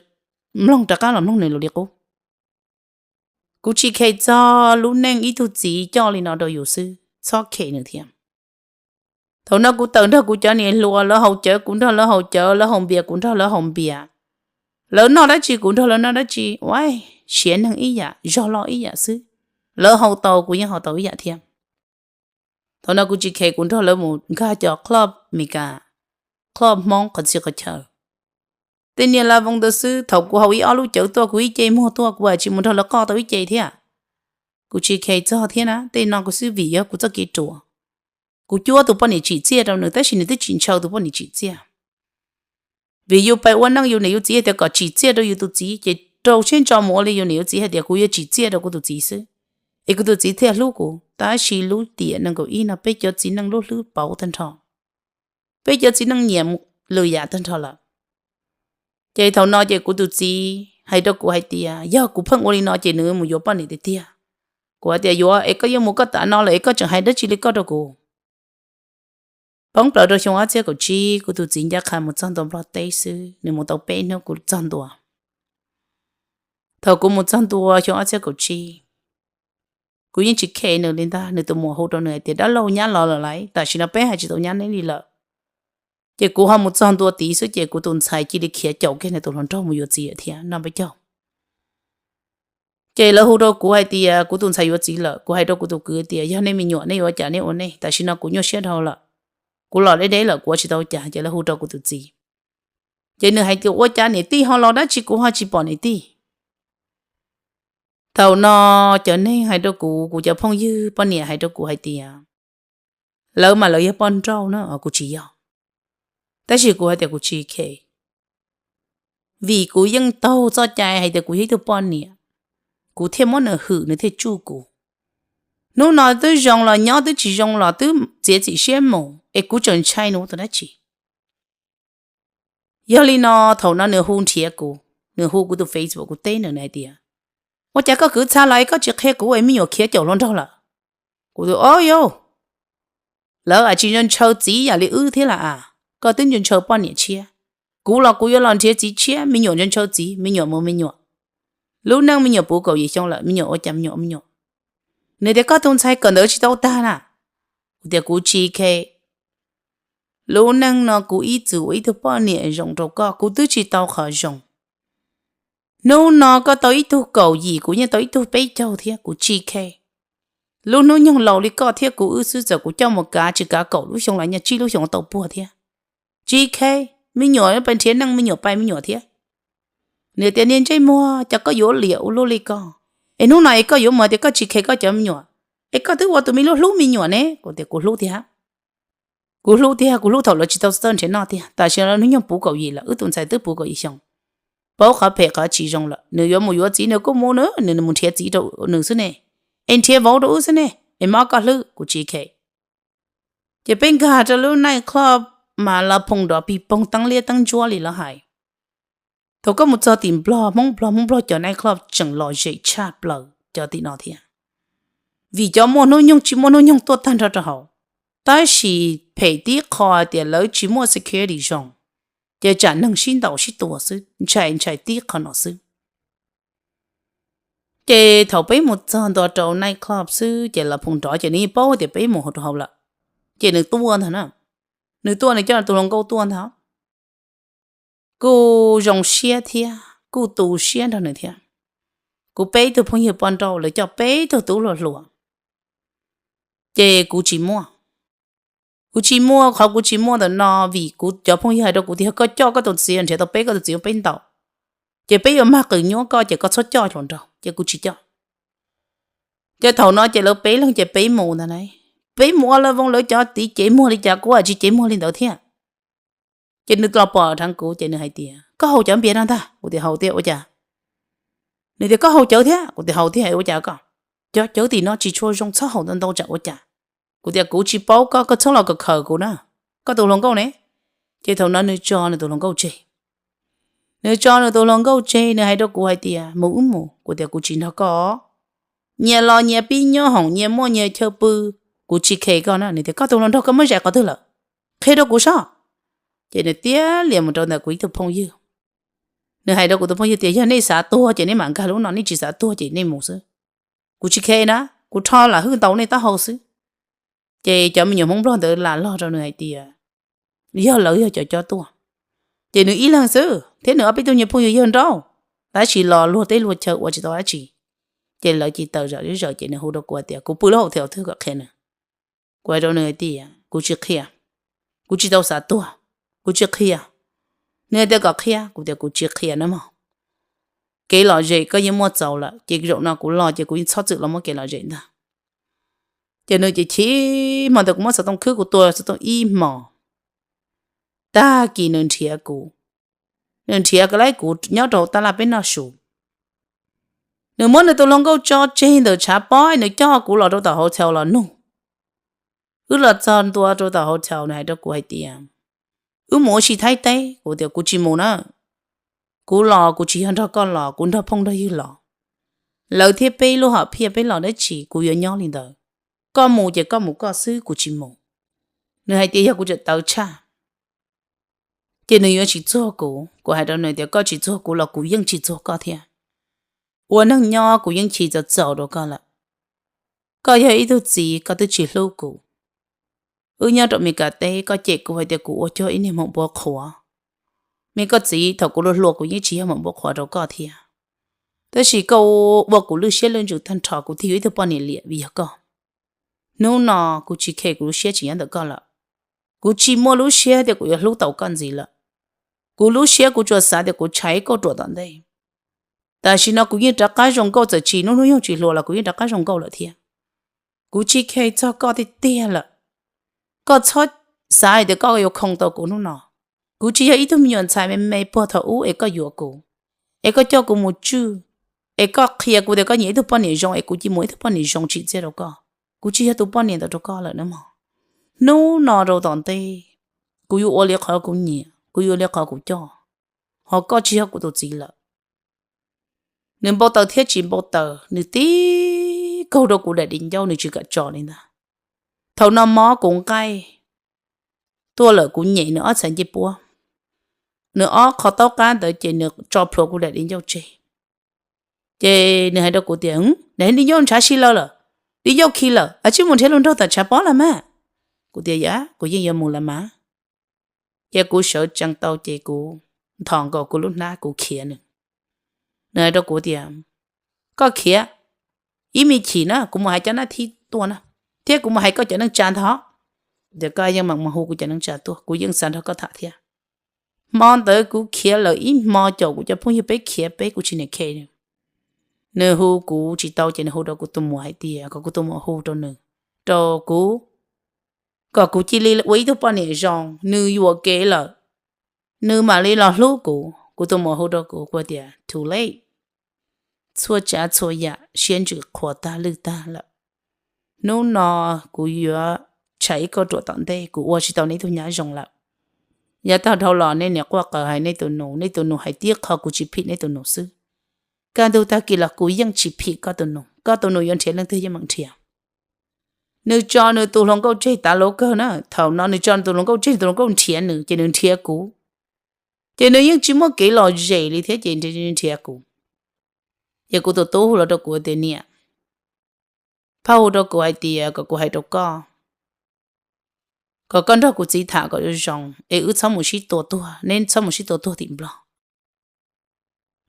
mloog rov qab los mloog nws lus li qub. Kuv tsis khes txog lub neej ib tug txiv coj li no rau yus xwb, txhob khes nws thiab. Thaum no kuv tawm nrog kuv cov niam hluas, lawv haus cawv kuv nrog lawv haus cawv, lawv haus npias kuv nrog lawv haus npias. Lawv noj dab tsi kuv nrog lawv noj dab tsi, ua siav neeg ib yam, zog loj ib yam xwb. Lawv haus tau kuv yeej haus tau ib yam thiab. Thaum no kuv tsis khes, kuv nrog lawv mus nkag cov club Meskas, club Hmoob qhov txhia qhov chaw. Tej niag la voos ntawd xwb, thaum kuv haus ib ob lub cawv tuaj kuv ib ce muag tuaj kuv tsis mus nrog lawv qoj tau ib ce thiab. Kuv tsis khes txog thiab na, tej no kuv xwb vim yog kuv txoj kev ruam. Kuv cuab tus poj niam tsim txiaj rau nws tab sis nws twb tsis ntshaw tus poj niam tsim txiaj. Vim yus pais ua neej yus niam yus txiv hais tias kom tsim txiaj rau yus tus txiv ces rau siab ntso mus ua li yus niam yus txiv hais tias kuv yuav tsim txiaj rau kuv tus txiv xwb, es kuv tus txiv thiaj hlub kuv. Tab sis lub tiam nees nkaum ib no peb cov txiv neej lub hlwb pauv tag nrho, peb cov txiv neej nyiam lwm yam tag nrho lawm. Ces thaum no ces kuv tus txiv hais rau kuv hais tias yog kuv pheej ua li no ces nws mus yuav poj niam tiag tiag. Kuv hais tias yuav es koj yuav mus koj tas no lawm es koj tseem hais dab tsi li koj rau kuv? Poob plaws rau xyoo ob txhiab kaum tsib, kuv tus txiv ncaj qha mus txog ntua Nplog teb xwb, nws mus tau peb hnub kuv txog ntua. Thaum kuv mus txog ntua xyoo ob txhiab kaum tsib, kuv yeej tsis khes nws li ntag. Nws tus muam hu rau nws hais tias dab laug, nyab los lawm lauj, tam sim no peb hais tsis tau nyab neb li lawm. Ces kuv ho mus txog ntua tid xwb ces kuv tus ntxhais cia li khiav caum kiag nws tus hluas nraug mus yuav txiv lawm thiab no peb caug. Ces lawv hu rau kuv hais tias kuv tus ntxhais yuav txiv lawm. Kuv hais rau kuv tus kwv tias yog nej me nyuam, nej yuav ua cas nej ua nej, tam sim no kuv nyuaj siab dhau lawm. kuv los deb deb lawm kuv ua tsis tau cas, ces lawv hu rau kuv tus txiv. Ces nws hais tias ua cas niam tij ho los dab tsi kuv ho tsis pom niam tij. Thaum no cov neeg hais rau kuv, kuv cov phooj ywg poj niam hais rau kuv hais tias lawv mas lawv yog poj nrauj na, kuv tsis yog. Tab sis kuv hais tias kuv tsis khe, vim kuv yeej taug txoj cai hais tias kuv yog ib tug poj niam, kuv thiaj muab nws hwm nws thiaj tsuj kuv. Hnub no twb zoo los nyob, twb tsis zoo los twb txiav txim siab mus, es kuv tseem ntshai nws ua tus dab tsi. Yog li no, thaum no nws hu nrhiav kuv, nws hu kuv tus Facebook, kuv teb nws, nws hais tias ua cas koj kwv txha los es koj tsis qhia kuv es me nyuam khiav caum hluas nraug lawm? Kuv tias o yau, lawv tsis ntshaw txiv yam li wb thiab las as, koj twb ntshaw poj niam tshiab. Kuv los kuv yuav los nrhiav txiv tshiab, me nyuam ntshaw txiv, me nyuam mus me nyuam. Lub neej me nyuam puv kaum yim xyoo lawm, me nyuam ua cas me nyuam ua me nyuam. Nws tias koj tus ntxhais kawm ntawv tsis tau tag na. Kuv tias kuv tsis khe. Lub neej no kuv ib txwm ua ib tug poj niam zoo rau koj, kuv twb tsis tau qhov zoo. Hnub no koj tau ib tug kaum yim, kuv yeej tau ib tug peb caug thiab, kuv tsis khe. Lub hnub nyoog laus li koj thiab kuv wb xwb, txawm kuv coj mus kav tsis kav kaum lub xyoo los nyaj tsib lub xyoo tau puag thiab. Tsis khe, me nyuam pais nrhiav neej me nyuam pais me nyuam thiab. Nws tias niag ntsej muag, cas koj yuav liam ua luaj li koj? Es hnub no es koj yuav mus tias koj tsis khe koj cov me nyuam, es koj twb ua tus me lub hlub me nyuam ne? Kuv tias kuv hlub tiag. Kuv hlub tiag, kuv hlub thaum lawv tsis tau txawj nrhiav noj tiag. Tam sim no hnub nyoog puv kaum yim lawm, wb tus ntxhais twb puv kaum yim xyoo. Paub qhov phem qhov tsis zoo lawm, nws yuav mus yuav txiv nws kuj mus na, nws mus nrhiav txiv rau nws xwb ne. Es nrhiav vauv rau wb xwb ne, es mob koj hlwb, kuv tsis khe. Ces peb nkag rau lub night club mas los phoom nrov pig poog teeb liab teeb ntsuab li lawv hais. Thaum koj mus txog tim Nplog, Hmoob Nplog, Hmoob Nplog cov night club tseem lom zem tshaj plaws cov tim no thiab. Vim cov muaj hnub nyoog tsis muaj hnub nyoog tuaj tag nrho rau hauv, tab sis phem tib qho tias lawv tsis muaj security zoo, ces tsam neeg sib ntaus sib tua xwb, ntshai ntshai tib qho no xwb. Ces thaum peb mus txog ntua rau night club xwb ces los phoom nrov ces nws yeej paub tias peb mus rau hauv lawm. Ces nws tuaj ntag na, nws tuaj nws coj nws tus hluas nkauj tuaj ntag. Kuj zoo siab thiab kuj tu siab nrog nws thiab. Kuv peb tug phooj ywg poj nrauj lawv coj peb tug tub hluas hluas, ces kuv tsis muaj. Kuv tsis muaj, qhov kuv tsis muaj ntawm no vim kuv cov phooj ywg hais rau kuv tias koj coj koj tus txiv nrhiav tau peb, koj tus txiv muaj peb ntaus, ces peb yuav mag qws nyuab koj ces koj txhob coj hluas nraug, ces kuv tsis coj. Ces thaum no ces lawv peb leeg ces peb mus ntag na. Peb mus ua lawv voo lawv cov tiv cev muag li cas kuv tsis cev muag li ntawd thiab. Ces nws los pom dheev kuv ces nws hais tias koj haus cov npias no ntag? Kuv tias haus tiag, ua cas? Nws tias koj haus cawv thiab? Kuv tias haus tiag, ua cas koj? Cov cawv tim no tsis tshua zoo, txhob haus ntau ntau tsam ua cas. Kuv tias kuv tsis paub koj, koj txhob los khaws khaws kuv na, koj tus hluas nkauj ne. Ces thaum no nws tso nws tus hluas nkauj tseg. Nws tso nws tus hluas nkauj tseg, nws hais rau kuv hais tias mus wb mus. Kuv tias kuv tsis nrog koj. Nyias los nyias pib nyob hoom, nyias muaj nyias chaw pw, kuv tsis khe koj na. Nws tias koj tus hluas nraug koj muab zais qhov twg lawm? Qhia rau kuv sob. Ces nws tiab lias mus rau ntawm kuv ib tug phooj ywg. Nws hais rau kuv tus phooj ywg tias yog nej xav tuag ces nej mam nkag lub no, nej tsis xav tuag ces nej mus xwb. Kuv tsis khe na, kuv rho lam hwj ntaus nej taub hau xwb. Ces cov me nyuam Hmoob Nplog ntawd lam log rau nws hais tias yog lawv yog cov coj tuaj. Ces nws ib leeg xwb thiab nws ob peb tug nyuag phooj ywg yawg nraug, tab sis los luag teb luag chaw ua tsis tau dab tsi. Ces lawv cia li tawm zom zawm, ces nws hu rau kuv tias kuv pw lub hauv them twg kom qhia nws. Kuv hais rau nws hais tias kuv tsis qhia, kuv tsis tau xav tuag, kuv tsis qhia. Nws hais tias kom qhia, kuv tias kuv tsis qhia nawb mog. Kev lom zem koj yeej muaj txaus lawm, ces zaum no kuv los ces kuv yeej txhob txwm los muab kev lom zem ntag. Ces nws ces chim, hmo ntawd kuv muab xov tooj khwb kuv tua xov tooj ib hmos. Tag kis nws nrhiav kuv, nws nrhiav ka laib kuv nyob rau tab laj peb noj su. Nws muab nws tus hluas nkauj tso tseg ntawm tshav pob, nws coj kuv los rau tom hotel los nug. Wb los txog ntua rau tom hotel, nws hais rau kuv hais tias wb mus ua si Thaib teb. Kuv tias kuv tsis mus na, kuv los kuv tsis yog nrog koj los, kuv nrog phooj nrog ywg los. Lawv thiab peb lub hom phiaj peb los dab tsi kuv yuav nyob li ntawd. Koj mus ces koj mus koj xwb, kuv tsis mus. Nws hais tias yog kuv tseem tawv tshaj ces nws yuav tsis txuag kuv. Kuv hais rau nws tias koj tsis txuag kuv los kuv yeej tsis txuag koj thiab. Ua neeg nyob kuv yeej chim txaus txaus rau koj lawm. Koj yog ib tug txiv koj twb tsis hlub kuv. Wb nyob rau Mes Kas teb koj cem kuv hais tias kuv ua cuag ib niag maum npua qhuav. Me koj txiv, thaum kuv hluas hluas kuv yeej tsis yog maum npua qhuav rau koj thiab. Tab sis koj ua kuv lwj siab lwj ntsws tag nrho, kuv thiaj yuav ib tug poj niam liam vim yog koj. Hnub no kuv tsis khe, kuv lub siab tsis nyob ntawm koj lawm. Kuv tsis muaj lub siab tias kuv yuav hlub tau koj ntxiv lawm. Kuv lub siab kuv tsuas xav tias kuv tshav ib kauj ruam tom ntej. Tam sim no kuv yeej rov qab zoo nkauj, txawm tsis hnub hnub nyoog tsis hluas los kuv yeej rov qab zoo nkauj lawm thiab. Kuv tsis khe txog koj tiag tiag lawm. Koj txhob xav hais tias koj yuav khoo tau kuv hnub no. Kuv tsis yog ib tug me nyuam ntxhais me me puag thaum ub es koj yuav kuv, es koj coj kuv mus tswj, es koj qhia kuv tias koj nyiam ib tug poj niam zoo es kuv cia li muab ib tug poj niam zoo tsim txiaj rau koj. Kuv tsis yog tus poj niam ntawd rau koj lawm na mog. Hnub no rau tom ntej, kuv yuav ua li qhov kuv nyiam, kuv yuav ua li qhov kuv coj, ho koj tsis yog kuv tus txiv lawm. Nws npau taws thiab tsis npau taws, nws tib kaug rau kuv daim di ncauj, nws tsis kam tso li ntag. Thaum no mob kuv nqaij tuaj lawm, kuv nyem nws ob txhais ncej puab, nws ob qho taub qab ntawd ces nws tso plhuav kuv daim di ncauj tseg. Ces nws hais rau kuv tias, Daim di ncauj ntshav si lawm lawm, di ncauj khi lawm, tsij mus nrhiav lus nraug tom tshav pob los mas. Kuv tias, Yam, kuv yeej yuav mus lawm mas. Ces kuv sawv tsees tau ces kuv nthos nkaus kuv lub hnab kuv khiav nws. Nws hais rau kuv tias, Koj khiav ib me chim na, kuv mus hais cov nab thib tuaj na, thiab kuv mus hais koj cov neej tsa ntag. Tias koj yeej meem mus hu kuv cov neej tsa tuaj, kuv yeej xav nrog koj tham thiab. Hmo ntawd kuv khiav lawm ib hmo caum kuv cov phooj ywg peb khiav peb, kuv tsis niam khe. Nws hu kuv tsis tau ces nws hu rau kuv tus muam hais tias kom kuv tus muam hu rau nws, rau kuv, kom kuv cia li ua ib tug poj niam zoo, nws yuam kev lawm, nws mam li los hlub kuv. Kuv tus muam hu rau kuv, kuv tias, Too late. Txhua tsav txhua yam siab ntsws qhuav tag lwj tag lawm. Hnub no kuv yuav tshav ib kauj ruam tom ntej, kuv ua tsis tau nej ib tug nyab zoo lawm. Yav tag dhau los nej niam quaj qw hais nej tus nus, nej tus nus hais tib qho kuv tsis phim nej tus nus xwb. Kaj ntug tag kis los kuv yeej tsis phim koj tus nus, koj tus nus yuav nrhiav leej twg yeej meem nrhiav. Nws tso nws tus hluas nkauj tseg tas lov kawg na, thaum no nws tso nws tus hluas nkauj tseg, tus hluas nkauj nrhiav nws ces nws nrhiav kuv. Ces nws yeej tsis muaj kev lom zem li thiab ces nrhiav kuv. Ces kuv tus tub hu los rau kuv tias, Niam, phauj hu rau kuv hais tias kom kuv hais rau koj, kom koj nrog kuv txiv tham kom zoo zoo es wb txhob mus sib tua tuag, neb txhob mus sib tua tuag tim Nplog.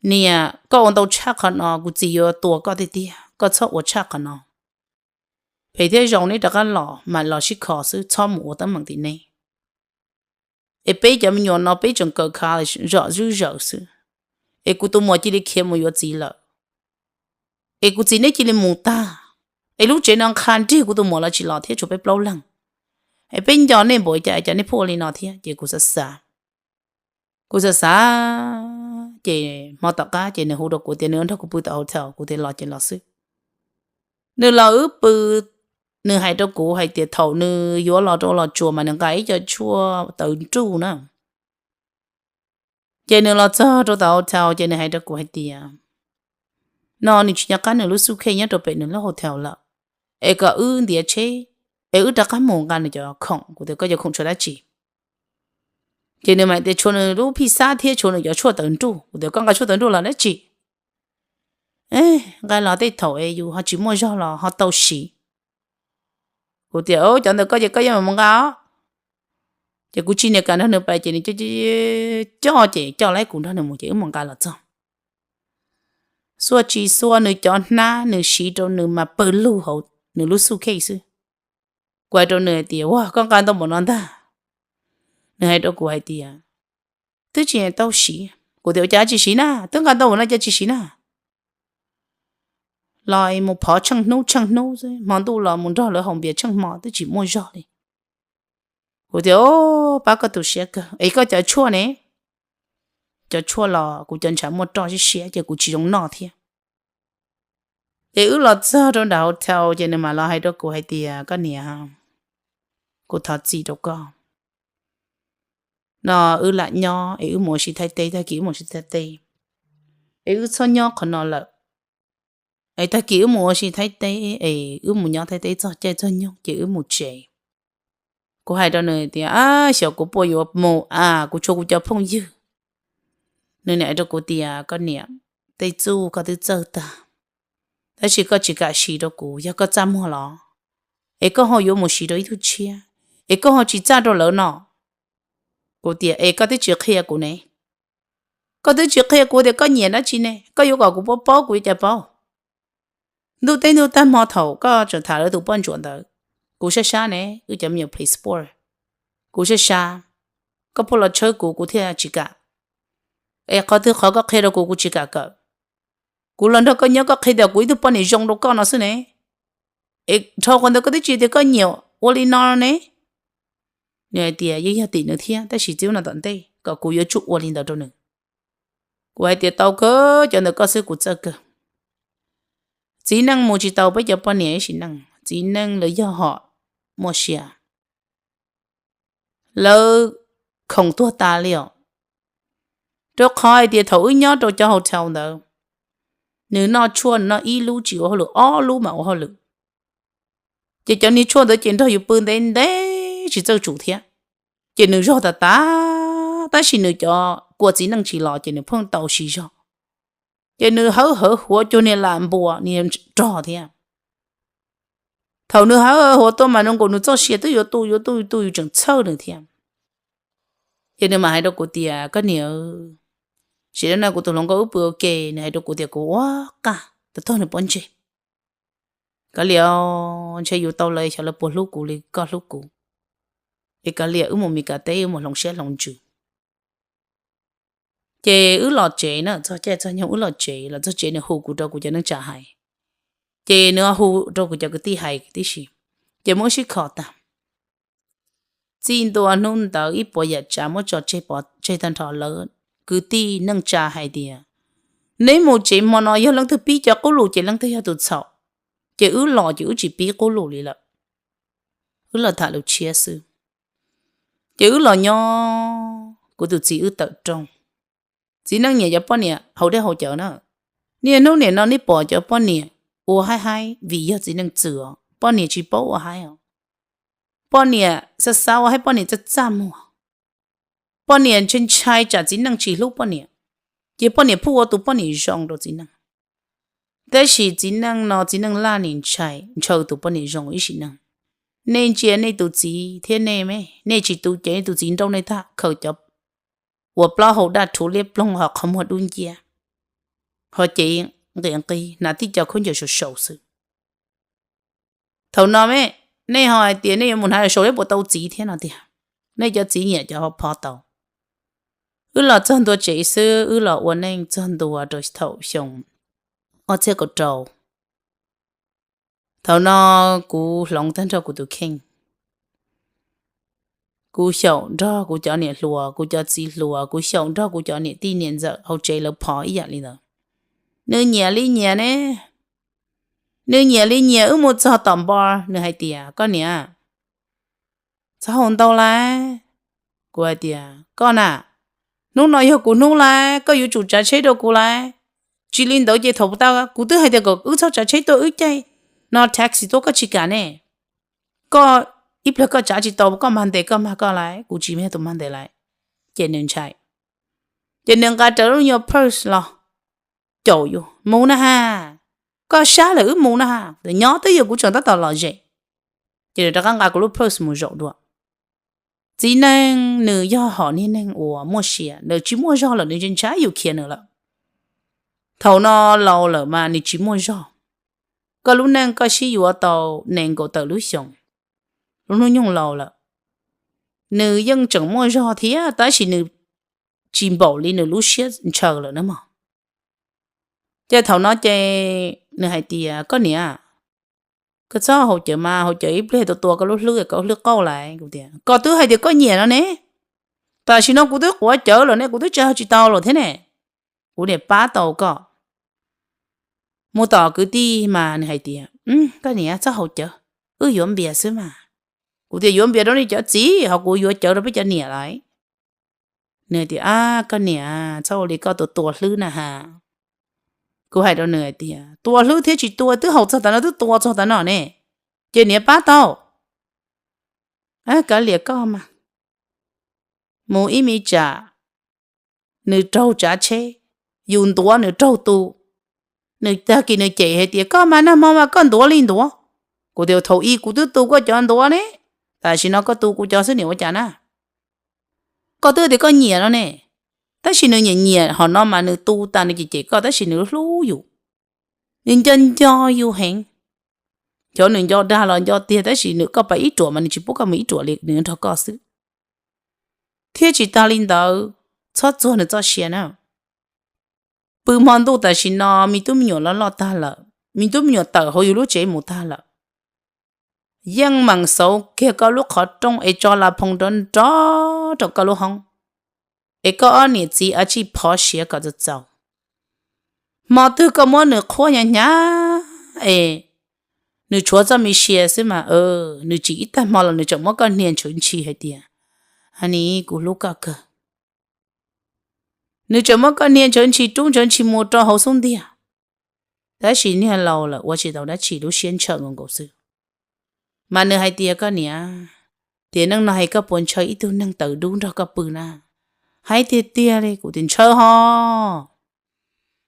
Niam, koj ua ntau tshaj qhov no kuv txiv yuav tua koj tiag tiag, koj txhob ua tshaj qhov no. Phem thiab zoo neb rov qab los mam los sib kho xwb, txhob mus ua teeb meem tim neb. Es peb cov me nyuam no peb tseem kawm college zom zuj zawm xwb, es kuv tus muam cia li khiav mus yuav txiv lawm, es kuv txiv neb cia li mus tag, es lub tsev no nqha nrig kuv tus muam los tsis los thiab, tshuav peb plaub leeg. Es peb nco nej npaum cas es cas nej pheej ua li no thiab. Ces kuv xav xav, kuv xav xav, ces hmo tom qab ces nws hu rau kuv tias nws nrog kuv pw tom hotel, kuv tias los ces los xwb. Nws los wb pw, nws hais rau kuv hais tias thaum nws yuav los rau Los Tsuas mas nws nqa ib co tshuaj tawv nruj na. Ces nws los txog rau tom hotel ces nws hais rau kuv hais tias no nws tsis nco qab nws lub suitcase nyob rau pem nws lub hotel lawm, es kom wb ntiav tsheb es wb rov qab mus nqa nws cov khoom. Kuv tias koj cov khoom tshuav dab tsi? Ces nws mam tias tshuav nws lub phij xab thiab tshuav nws cov tshuaj tawv nruj. Kuv tias koj nqa tshuaj tawv nruj los dab tsi? Nqa los tej thaum es yus ho tsis muaj zog los ho tau siv. Kuv tias cov ntawm koj ces koj yeej mus nqa os. Ces kuv tsis niam kam nrog nws pais ces nws coj ces coj lawm kuv nrog nws mus ces wb mus nqa los txog. Xuaj tsis xuaj nws cov hnab nws siv rau nws mas pawg lug hauv nws lub suitcase xwb. Kuv hais rau nws hais tias ua koj nqa ntau npaum no ntag. Nws hais rau kuv hais tias twb tsis tau siv. Kuv tias ua cas tsis siv na, twb nqa ntau npaum no cas tsis siv na? Los mus phov tsheej hnub tsheej hnub xwb, hmo ntuj los mus nrog lawv haus npias tsheej hmo twb tsis muaj zog li. Kuv tias pab koj tu siab kawg es koj cov tshuaj ne? Cov tshuaj los kuv cov ntshav muaj roj siab siab ces kuv tsis zoo noj thiab. Ces wb los txog rau nram hotel ces nws mam los hais rau kuv hais tias koj niam, kuv thov txim rau koj. No wb lam nyob es wb mus ua si Thaib teb, tag kis wb mus ua si Thaib teb, es wb txhob nyob qhov no lawm. Es tag kis wb mus ua si Thaib teb es wb mus nyob Thaib teb txog caij txog nyoog ces wb mus tsev. Kuv hais rau nws tias xyov kuv puas yuav mus a, kuv tshuav kuv cov phooj ywg. Nws nim hais rau kuv tias koj niam, tej txuj koj twb txawj tag, tab sis koj tsis kam siv rau kuv, yog koj txaj muag los es koj ho yuav mus siv rau ib tug tshiab, es koj ho tsis txaj rau lawv no. Kuv tias es koj twb tsis qhia kuv ne, koj twb tsis qhia kuv tias koj nyiam dab tsi ne, koj yuav kom kuv paub paub kuv yuav cas paub? Ntuj teb ntuj tag hmo thaum koj tseem tham lawv tus poj ntsuam ntawd, kuv sab sab ne, wb cov me nyuam play sport, Kuv sab sab, koj pheej los tshawb kuv, kuv thiaj tsis kam. Es qhov twg qhov koj qhia rau kuv, kuv tsis kam kawm. Kuv los nrog koj nyob, koj qhia tias kuv ib tug poj niam zoo rau koj no xwb ne. Es dhau qhov ntawd koj twb tsis tias koj nyiam ua li no ne. Nws hais tias yeej yog tim nws thiab, tab sis txij no tom ntej kom kuv yuav tsum ua li ntawd rau nws. Kuv hais tias tau kawg, cov ntawm koj xwb kuv txawj kawg. Txiv neej mus tsis tau peb cov poj niam ib sim neej, txiv neej lawv yog hom muaj sia. Lawv khoom tuag tas li os. Rau qhov hais tias thaum wb nyob rau cov hotel ntawd, nws noj tshuaj nws noj ib lub tsis ua hauj lwm, ob lub mam ua hauj lwm. Ces cov niag tshuaj ntawd ces nrog yus pw ntev ntev tsis txawj tsum thiab. Ces nws zog tas tas, tab sis nws cov kua txiv neej tsis los ces nws pheej tau siv zog. Ces nws hawv hawv huav cuag niag lam npua niag rog thiab. Thaum nws hawv hawv huav tuaj mas nws nkaus nws txoj sia twb yuav tu yuav tu yuav tu, yus tseem txhawj nws thiab. Ces nws mam hais rau kuv tias koj niam, sim neej no kuv tus hluas nkauj wb pw ua ke, nws hais rau kuv tias kuv ua qaj tau tog nws pob ntseg. Kav liam, ntshe yus tau lawv xyov lawv puas hlub kuv li koj hlub kuv. Es kav liam wb mus Mis Kas teb wb mus hloov siab hloov ntsws. Ces wb los tsev na, txog caij txog nyoog wb los tsev, los txog tsev nws hu kuv rau kuv cov neej tsa hais. Ces nws hu rau kuv cov kwv tij hais tib si. Ces muab wb sib kho tag. Txij ntua hnub ntawd ib puas yam tsav muab tso tseg pov tseg tag nrho, lawv kwv tij neej tsa hais tias neb mus tsev hmo no yog leej twg pib cov qub lus ces leej twg yog tus txhaum. Ces wb los ces wb tsis pib qub lus li lawm, wb los tham lus tshiab xwb. Ces wb los nyob, kuv tus txiv wb tawm rooj. Txiv neej nyiam cov poj niam haus dej haus cawv na. Niaj hnub nim no neb pom cov poj niam ua haib haib vim yog txiv neej txwm os, poj niam tsis paub ua haib os. Poj niam xav xav ua haib, poj niam txaj txaj muag. Poj niam ntshai ntshai tsam txiv neej tsis hlub poj niam, ces poj niam pheej ua tus poj niam zoo rau txiv neej. Tab sis txiv neej no txiv neej laj nim ntshai ntshaw tus poj niam zoo ib sim neej. Nej ntsia nej tus txiv thiab nej me, nej tsis tu ces nej tus txiv nrauj nej tag khaws cov uas plaub hau daj rhuv liab ploog ho qhov muag dub nciab, ho cev nqis nqis hnav tib co khaub ncaws saum saum xwb. Thaum no me, nej ho hais tias nej yuav mus hnav saum saum puas tau txiv thiab no tiag. Nej cov txiv nyiam cov ho pho tau. Wb los txog ntua tsev xwb, wb los ua neej txog ntua rau thaum xyoo ob txhiab kaum rau. Thaum no kuv hloov tag nrho kuv tus kheej. Kuv xyaum nrog kuv cov niam hluas, kuv cov txiv hluas, kuv xyaum nrog kuv cov niam tij niam ntxawm hauv tsev lawv phov ib yam li ntawd. Nws nyiam li nyiam ne, nws nyiam li nyiam. Wb mus txog tom npo, nws hais tias koj niam, txhob haus ntau lawm. Kuv hais tias koj na, hnub no yog kuv hnub lawm, koj yuav tsum tsav tsheb rau kuv lawm. Tsis li ntawd ces thaum tas kuv twb hais tias kom wb txhob tsav tsheb tuaj wb caij no taxi tuaj koj tsis kam ne. Koj ib pliag koj tsav tsis tau koj mag ntes koj mag koj lawm, kuv tsis yog tus mag ntes lawm. Ces nws ntshai, ces nws nqa rawv lub nyuag purse los caum yus mus na ha. Koj sab lawm wb mus na ha, nyob twb yog kuv tseem tab tom lom zem. Ces nws rov qab nqa kuv lub purse mus zaum dua. Txiv neej nws yog hom niag neeg uas muaj sia, nws tsis muaj zog lawm nws ntshai yus khiav nws lawm. Thaum no laus lawm mas nws tsis muaj zog. Koj lub neej koj sib yuav tau nees nkaum tawm lub xyoos, lub hnub nyoog laus lawm, nws yeej tseem muaj zog thiab tab sis nws tsis npaum li nws lub siab ntshaw lawm na mog. Ces thaum no ces nws hais tias koj niam, koj txhob haus cawv mas, haus cawv ib pliag tua tua koj lub hlwb, koj lub hlwb qauj lawm. Kuv tias koj twb hais tias koj nyiam no ne, tam sim no kuv twb quav cawv lawm ne, kuv twb tsa tsis tau lawm thiab ne. Kuv niam pab tau koj. Mus tom kwv tij mas nws hais tias koj niam txhob haus cawv, wb yuav npias xwb mas. Kuv tias yuav npias rau nej cov txiv, ho kuv yuav cawv rau peb cov niam lawm. Nws tias koj niam, txhob ua li koj tua tua hlwb na ha. Kuv hais rau nws hais tias tua hlwb thiab tsis tua twb haus txog tas no, twb tua txog tas no ne, ces niam pab tau. Kav liam koj mas. Mus ib me tsam, nws raug tsav tsheb, yus ntuav nws raug tu. Nws tag kis nws cem hais tias koj mas nag hmo mas koj ntuav li ntuav. Kuv tias thaum ub kuv twb tu koj cov ntuav ne, tam sim no koj tu kuv cov xwb niam ua cas na. Koj twb tias koj nyiam no ne, tab sis nws nyiam nyiam hom no mas nws tu tas nws cem cem koj tab sis nws hlub yus, nws nco nco yus heev. Xyov nws nco dag los nco tiag tab sis nws, koj pab ib ruam mas nws tsis pub koj mus ib ruam li, nws nrog koj xwb. Thiab tsis tas li ntawd, txhob txuag nws txoj sia na. Pw hmo ntuj tam sim no me tub me nyuam loj loj tag lawm, me tub me nyuam tawm hauv yus lub tsev mus tag lawm. Yeej meem xauv kiag koj lub qhov rooj es tso la phoo nrov nrov rau koj lub hoob, es koj ob niam txiv a tsij phov siav kom txaus txaus. Hmo twg koj muab nws qhuab hnyav hnyav es nws tshuav txoj me sia xwb mas, nws tsis ib tag hmo los nws tseem muab koj hnia ntshawv ntshis hais tias, a nis kuv hlub koj kawg. Nws tseem muab koj hnia ntshawv ntshis rub ntshawv ntshis mus rau hauv xub ntiag. Tab sis niag laus lawm ua tsis tau dab tsi, lub siab ntshaw nkaus nkaus xwb. Mas nws hais tias, koj niam, tiam neej no es koj puas ntshaw ib tug neeg taws dub nrog koj pw na? Hais tiag tiag li. Kuv tias ntshaw ho.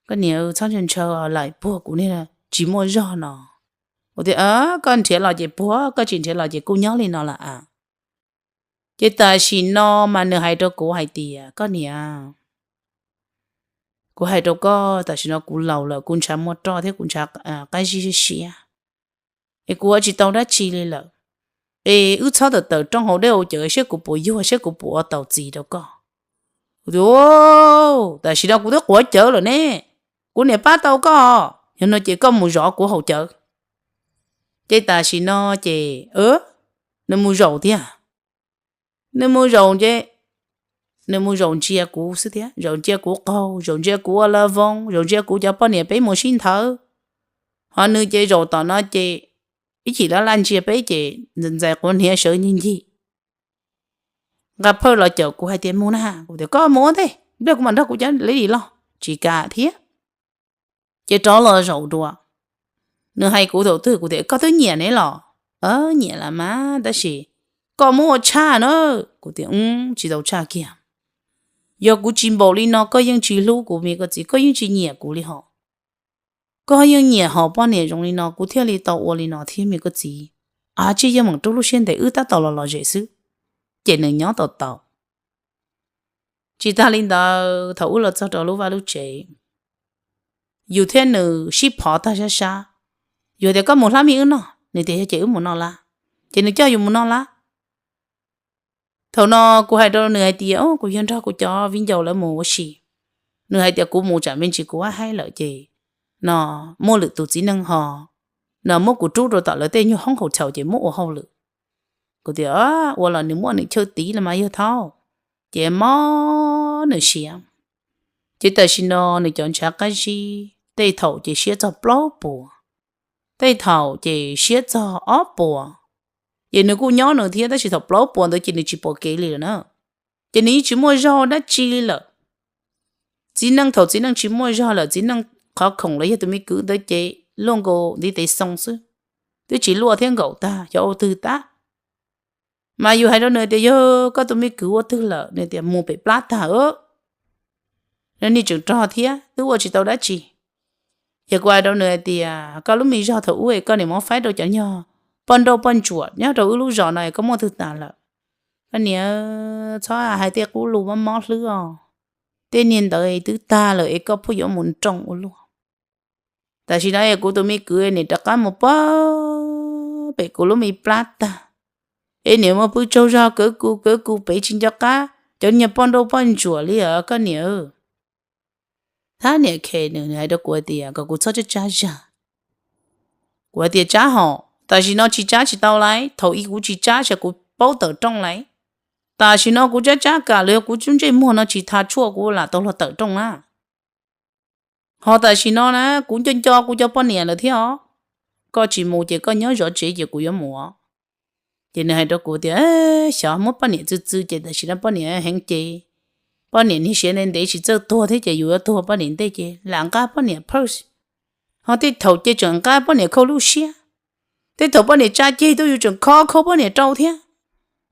Koj niam, txhob ntshaw ntshaw lam puag kuv niag tsis muaj zog no. Kuv tias koj nrhiav los ces puag, koj tsis nrhiav los ces kuj nyob li no lawm a. Ces tam sim no mas nws hais rau kuv hais tias, koj niam, kuv hais rau koj, tam sim no kuv laus lawm, kuv ntshav muaj roj thiab kuv ntshav qab zib siab, es kuv ua tsis tau dab tsi li lawm. Es wb txhob tawm tawm rooj hauv dej hauv cawv, saib kuv puas yuag, saib kuv puas ua tau txiv rau koj. Kuv tias, tam sim no kuv twb quav cawv lawm ne, kuv niam pab tau koj. Yog no ces koj mus zov kuv haus cawv. Ces tam sim no ces nws mus zaum tiag. Nws mus zaum, nws mus zaum ntsia kuv xwb thiab, zaum ntsia kuv qaug, zaum ntsia kuv ua la voos, zaum ntsia kuv cov poj niam peb mus sib nthawv. Ho nws ces zaum tom no ces ib chim laj laj ntsia peb ces ntxais quav hniav sawv ncig ncig. Nqa phawj los caum kuv hais tias mus na, kuv tias koj mus ua ntej, npleg kuv mam nrog kuv cov lady loj, tsis kam thiab. Ces rov los zaum dua. Nws hais kuv thaum twg kuv tias koj twb nyiam ne los? Nyiam las mas, tab sis koj muab ua tshaj na. Kuv tias tsis tau tshaj kiag. Yog kuv tsis npaum li no koj yeej tsis hlub kuv me koj txiv, koj yeej tsis nyiam kuv li hos. Koj yeej nyiam hom poj niam zoo li no kuv thiaj li tau ua li no thiab me koj txiv. Ab, tsis yeej meem rub lub siab ntev, wb tab tom los lom zem xwb. Ces nws nyob tau tau. Tsis tas li ntawd, thaum wb los txog rau lub vaj lub tsev, yus thiab nws sib phov tag sab sab. Yus tias koj mus hlab mij wb noj, nws tias yog ces wb mus noj lab. Ces nws coj yus mus noj lab. Thaum no kuv hais rau nws hais tias kuv yog nrog kuv cov viv ncaus lawv mus ua si. Nws hais tias kuv mus tsam me ntsis kuv haib haib lawm ces no muaj lwm tus txiv neej ho no muab kuv rub rau tom lawv tej nyuag hoob haus chaus ces muab ua hauj lwm. Kuv tias ua los nws muaj nws chaw tiv los mas yog thaub, ces mob nws siav. Ces tam sim no nws cov ntshav qab zib tej thaum ces siab txog plaub puas, tej thaum ces siab txog ob puas. Ces nws kuj nyob nws thiab, tab sis thaum plaub puas ntawd ces nws tsis pom kev li lawm na. Ces nws yeej tsis muaj zog dab tsi li lawm. Txiv neej thaum txiv neej tsis muaj zog lawm, txiv neej qhov khoom los yog tus me kwv ntawd ces luaj nkaus ntiv tes xoo xwb, twb tsis luaj thiab nkaum tag xyov ua twg tab. Mas yus hais rau nws tias yog koj tus me kwv ua twg lawm, nws tias mus pem plab tag. Nej tseem rog thiab twb ua tsis tau dab tsi. Yog kuv hais rau nws hais tias koj lub me zog thaum ub es koj niam muab faib rau cov nyuag poj nrauj poj ntsuam nyob rau wb lub zos no es koj muaj twg tas lawm? Koj niam, txhob hais tej qub lus mob mob hlwb os. Tej niag ntawd twb tag lawm es koj pheej yuav mus nroo ua luaj. Tam sim no es kuv tus me kwv nim rov qab mus pog pem kuv lub me plab tag, es nim mus pw tsaug zog kawv kuv kawv kuv pem tsis nco qab cov niag poj nrauj poj ntsuam li os koj niam. Thab niam khe nws hais rau kuv hais tias kom kuv txhob tsab tsab zag. Kuv hais tias tsab hos, tam sim no tsis tsab tsis tau lauj, thaum ub kuv tsis tsab ces kuv paub tawm rooj lauj. Tam sim no kuv tsab tsab kam los yog kuv lub ntsej muag no tsis tha tshuaj kuv lam tau luag tawm rooj na. Ho tam sim no na kuv nco nco kuv cov poj niam lawm thiab os. Koj tsis mus ces koj nyob zov tsev ces kuv yuav mus os. Ces nws hais rau kuv tias xyov muab poj niam txw txw ces tam sim no poj niam heev ces poj niam niag siav ntev ntev tsis txawj tuag thiab ces yus yuav tuag poj niam ntej ces lam nqa poj niam purse. Ho tej thaum ces tseem nqa poj niam khau lub siab. Tej thaum poj niam tsa ceg tuaj yus tseem kho khau poj niam rau thiab.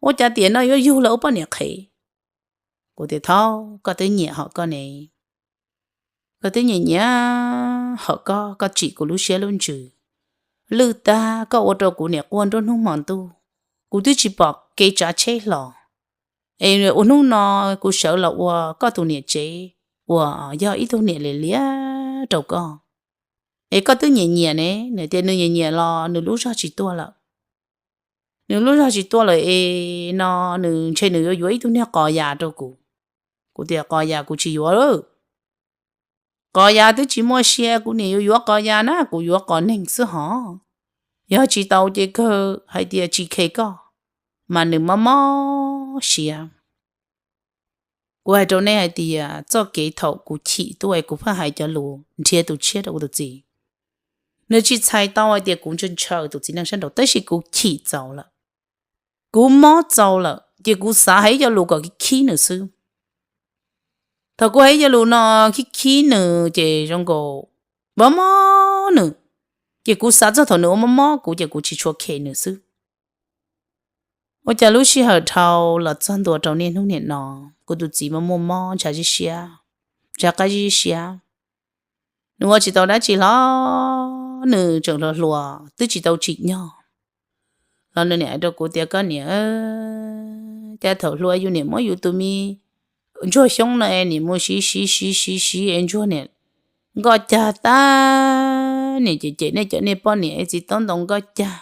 Ua cas tiam no yuav yug los ua poj niam qhev. Kuv tias thaub, koj twb nyiam hom koj ne. Koj twb nyiam nyiam hom koj, koj tsim kuv lub siab lub ntsws. Lwj tag koj ua rau kuv niam quaj nruab hnub hmo ntuj, kuv twb tsis pom kev tsav tsheb hlo. Es ua hnub no kuv sawv los ua koj tus niam tsev uas yog ib tug niam liam liam rau koj. Es koj twb nyiam nyiam ne. Nws tias nws nyiam nyiam los nws lub zog tsis tuaj lawm. nws lub zog tsis tuaj lawm es no nws ntshe nws yuav yuav ib tug niag qos yas rau kuv. Kuv tias qos yas kuv tsis yuav lawm. Qos yas twb tsis muaj sia, kuv niam yuav yuav qos yas na, kuv yuav qos neeg xwb hos. Yog tsis tau ces kawg hais tias tsis khe koj, mas nws mob mob siab. Kuv hais rau nej hais tias txoj kev thaum kuv chim tuaj es kuv pheej hais cov lus nrhiav tus tshiab rau kuv tus txiv, nws tsis txhais tau hais tias kuv ntshaw ntshaw tus txiv neej sab nraud, tab sis kuv chim txaus lawm, kuv mob txaus lawm ces kuv xav hais ib co lus kom khib khib nws xwb. Thaum kuv hais ib co lus no khib khib nws ces zoo nkaus mob mob nws, ces kuv xav txog thaum nws ua mob mob kuv ces kuv tsis tshua khe nws xwb. Ua cas lub sij hawm dhau los txog ntua rau niaj hnub niam no, kuv tus txiv mas muaj mob ntshav zib siab, ntshav qab zib siab. Nws ua tsis tau dab tsi hlo, nws tseem hluas hluas twb tsis tau tsim nyog los nws niam hais rau kuv tias, koj niam, cas thaum hluas yus niam muab yus tus me ntsuag xyoob no es niam mus siv siv siv siv siv es ntsuag niam nkoj cag tag, niam cem cem nej cov niag poj niam es txiv taub ntoo nkoj cag.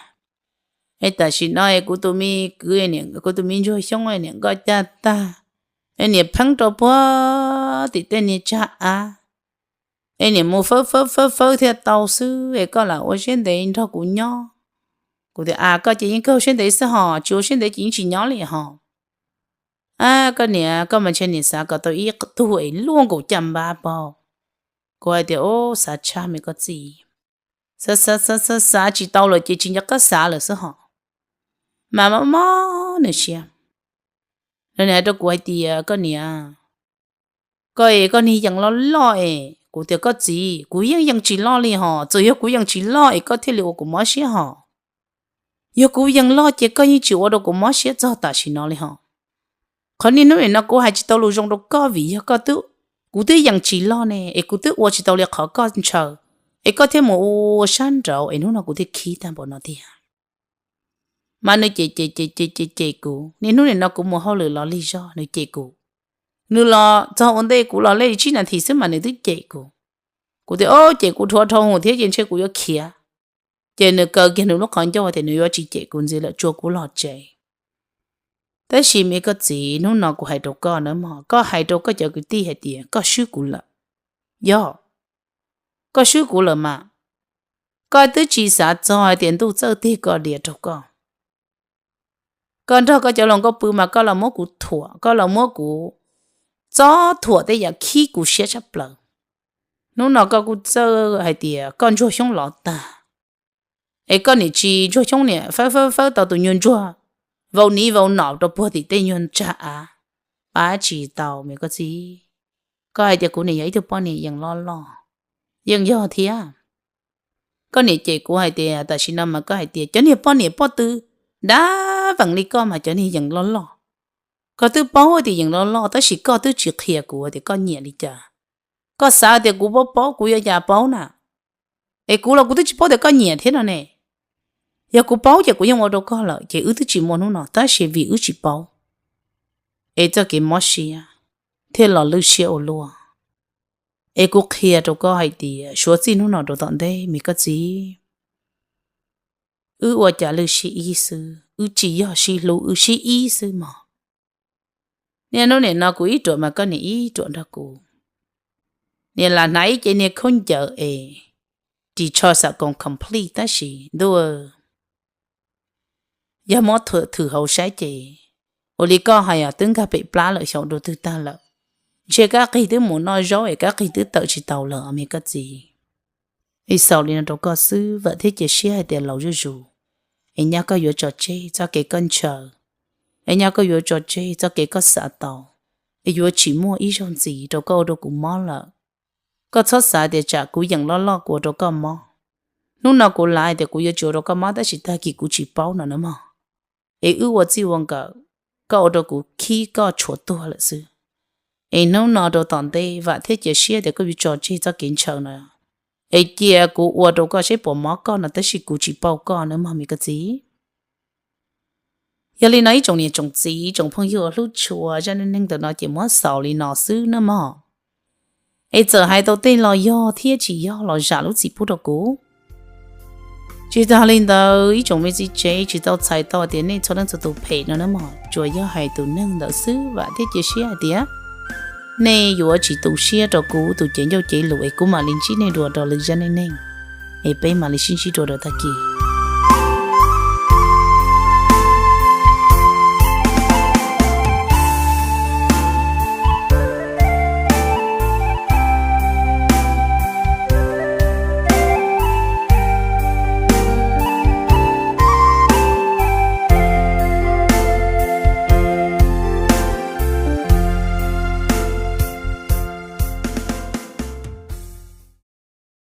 Es tam sim no es kuv tus me kwv, kuv tus me ntsuag xyoob niam nkoj cag tag, es niam pheeb rau puag tim tej niag tsag av, es niam mus fawb fawb fawb fawb thiaj tau xwb, es koj lam ua siab ntev nrog kuv nyob. Kuv tias, a, koj ces yeej kawg siab ntev xwb hos, tsis ua siab ntev ces yeej tsis nyob li hos. A, koj niam, koj mas ntshe niam xav kom tau ib tug es luaj nkaus caj npab paug. Kuv hais tias, u, xav tshaj me koj txiv, xav xav xav xav xav tsis tau lawm ces tsis nco qab xav lawm xwb hos. Mas mob mob nws siab, nws hais rau kuv hais tias, koj niam, koj es koj niag yees loj loj es. Kuv tias, koj txiv, kuv yeej yees tsis loj li hos, txawm yog kuv yees tsis loj es koj thiaj li ua kuv mob siab hos. Yog kuv yees loj ces koj yeej tsis ua rau kuv mob siab txog tam sim no li hos. Qhov niaj hnub nim no kuv hais tsis tau lus zoo rau koj vim yog koj, kuv twb yees tsis loj ne, es kuv twb ua tsis tau li qhov koj ntshaw, es koj thiaj mus ua sab nraud es hnub no kuv thiaj khib tag npaum no tiag. Mas nws cem cem cem cem cem cem kuv, niaj hnub nim no kuv mus hauj lwm los lig zog nws cem kuv. Nws los txog ua ntej kuv los li tsib nas this xwb mas nws twb cem kuv. Kuv tias, o, cem kuv dhuav dhau hwv thiab ces ntshe kuv yuav khiav. Ces nws kaw kiag nws lub qhov ncauj tias nws yuav tsis cem kuv ntxiv lawm, tsuas kuv los tsev. Tab sis me koj txiv, hnub no kuv hais rau koj na mog, koj hais rau koj cov kwv tij hais tias koj swb kuv lawm. Yog koj swb kuv lawm mas koj twb tsis xav txog hais tias ntuj txawj tig koj diav rau koj. Koj nrog koj cov hluas nkauj pw mas koj los muab kuv thuam, koj los muab kuv txob thuam tej yam khib kuv siab tshaj plaws. Hnub no koj kuj txawj hais tias koj ntsuag xyoob lov tag, es koj niam tsis ntsuag xyoob niam fawb fawb fawb tau tus nyuag ntsuag vau niv vau nom rau puag tim tej nyuag tsag av, pab tsis tau me koj txiv. Koj hais tias kuv niam yog ib tug poj niam yees loj loj, yeej yog thiab. Koj niam cem kuv hais tias tam sim no mas koj hais tias cov niag poj niam poj tw dab veem li koj mas cov niag yees loj loj. Koj twb paub tias yees loj loj tab sis koj twb tsis qhia kuv tias koj nyiam li cas. Koj xav tias kuv paub paub kuv yuav cas paub na. Es kuv los kuv twb tsis paub tias koj nyiam thiab no ne. Yog kuv paub ces kuv yeej ua rau koj lawm ces wb twb tsis muaj hnub no, tab sis vim wb tsis paub es txoj kev mob siab thiaj los lwj siab ua luaj. Es kuv qhia rau koj hais tias suav txij hnub no rau tom ntej me koj txiv, wb ua cas lwj siab ib xwb, wb tsis yog sib hlub, wb sib ib xwb mog. Niaj hnub nim no kuv ib ruam mas koj niam ib ruam nrog kuv. Niam lam hnav ib ce niag khaub ncaws es ris tsho xam koos complete tab sis ntuj, yog muab thwm hauv saib ces ua li koj hais twb nkag pem plab lawm, xyaum dua twg tag lawm. Ntshe kab qig twb mus noj zaub es kab qig twb tawm tsis tau lawm me koj txiv. Es xaus li no rau koj xwb, vam thiab cia siab hais tias laus zuj zus, es nyaj koj yuav tso tseg txoj kev koj ntshaw, es nyaj koj yuav tso tseg txoj kev koj xav tau, es yuav tsis muaj ib zaug ntxiv rau koj ua rau kuv mob lawm. Koj txhob xav tias tsam kuv yeem loj loj kuv ua rau koj mob. Hnub no kuv lav tias kuv yuav tsis ua rau koj mob tab sis tag kis kuv tsis paub no na mog. Es wb ua txij ua nkawm, koj ua rau kuv khib koj tshuav tuag lawm xwb. Es hnub no rau tom ntej vam thiab cia siab tias koj yuav tso tseg txoj kev ntshaw no, es cia kuv ua rau koj seb puas mob koj no tab sis kuv tsis paub koj na mog me koj txiv. Yog li no ib tsoom niam tsoom txiv tsoom phooj ywg hlub tshua, zaj neej neeg ntawm no ces muab xaus li no xwb na mog. Es txawm hais tau tej los yog thiab tsis yog los zam lub txim pub rau kuv. Tsis tas li ntawd, ib tsoom me txiv tsev tsis tau txhais tau tias nej txhua leej txhua tus phem no na mog, tsuas yog hais tus neeg ntawd xwb, vam thiab cia siab hais tias nej yuav tsis tu siab rau kuv tus cev ncauj cev lus es kuv mam li ntsib nej dua rau lwm zaj neej neeg, es peb mam li sib ntsib dua rau tag kis.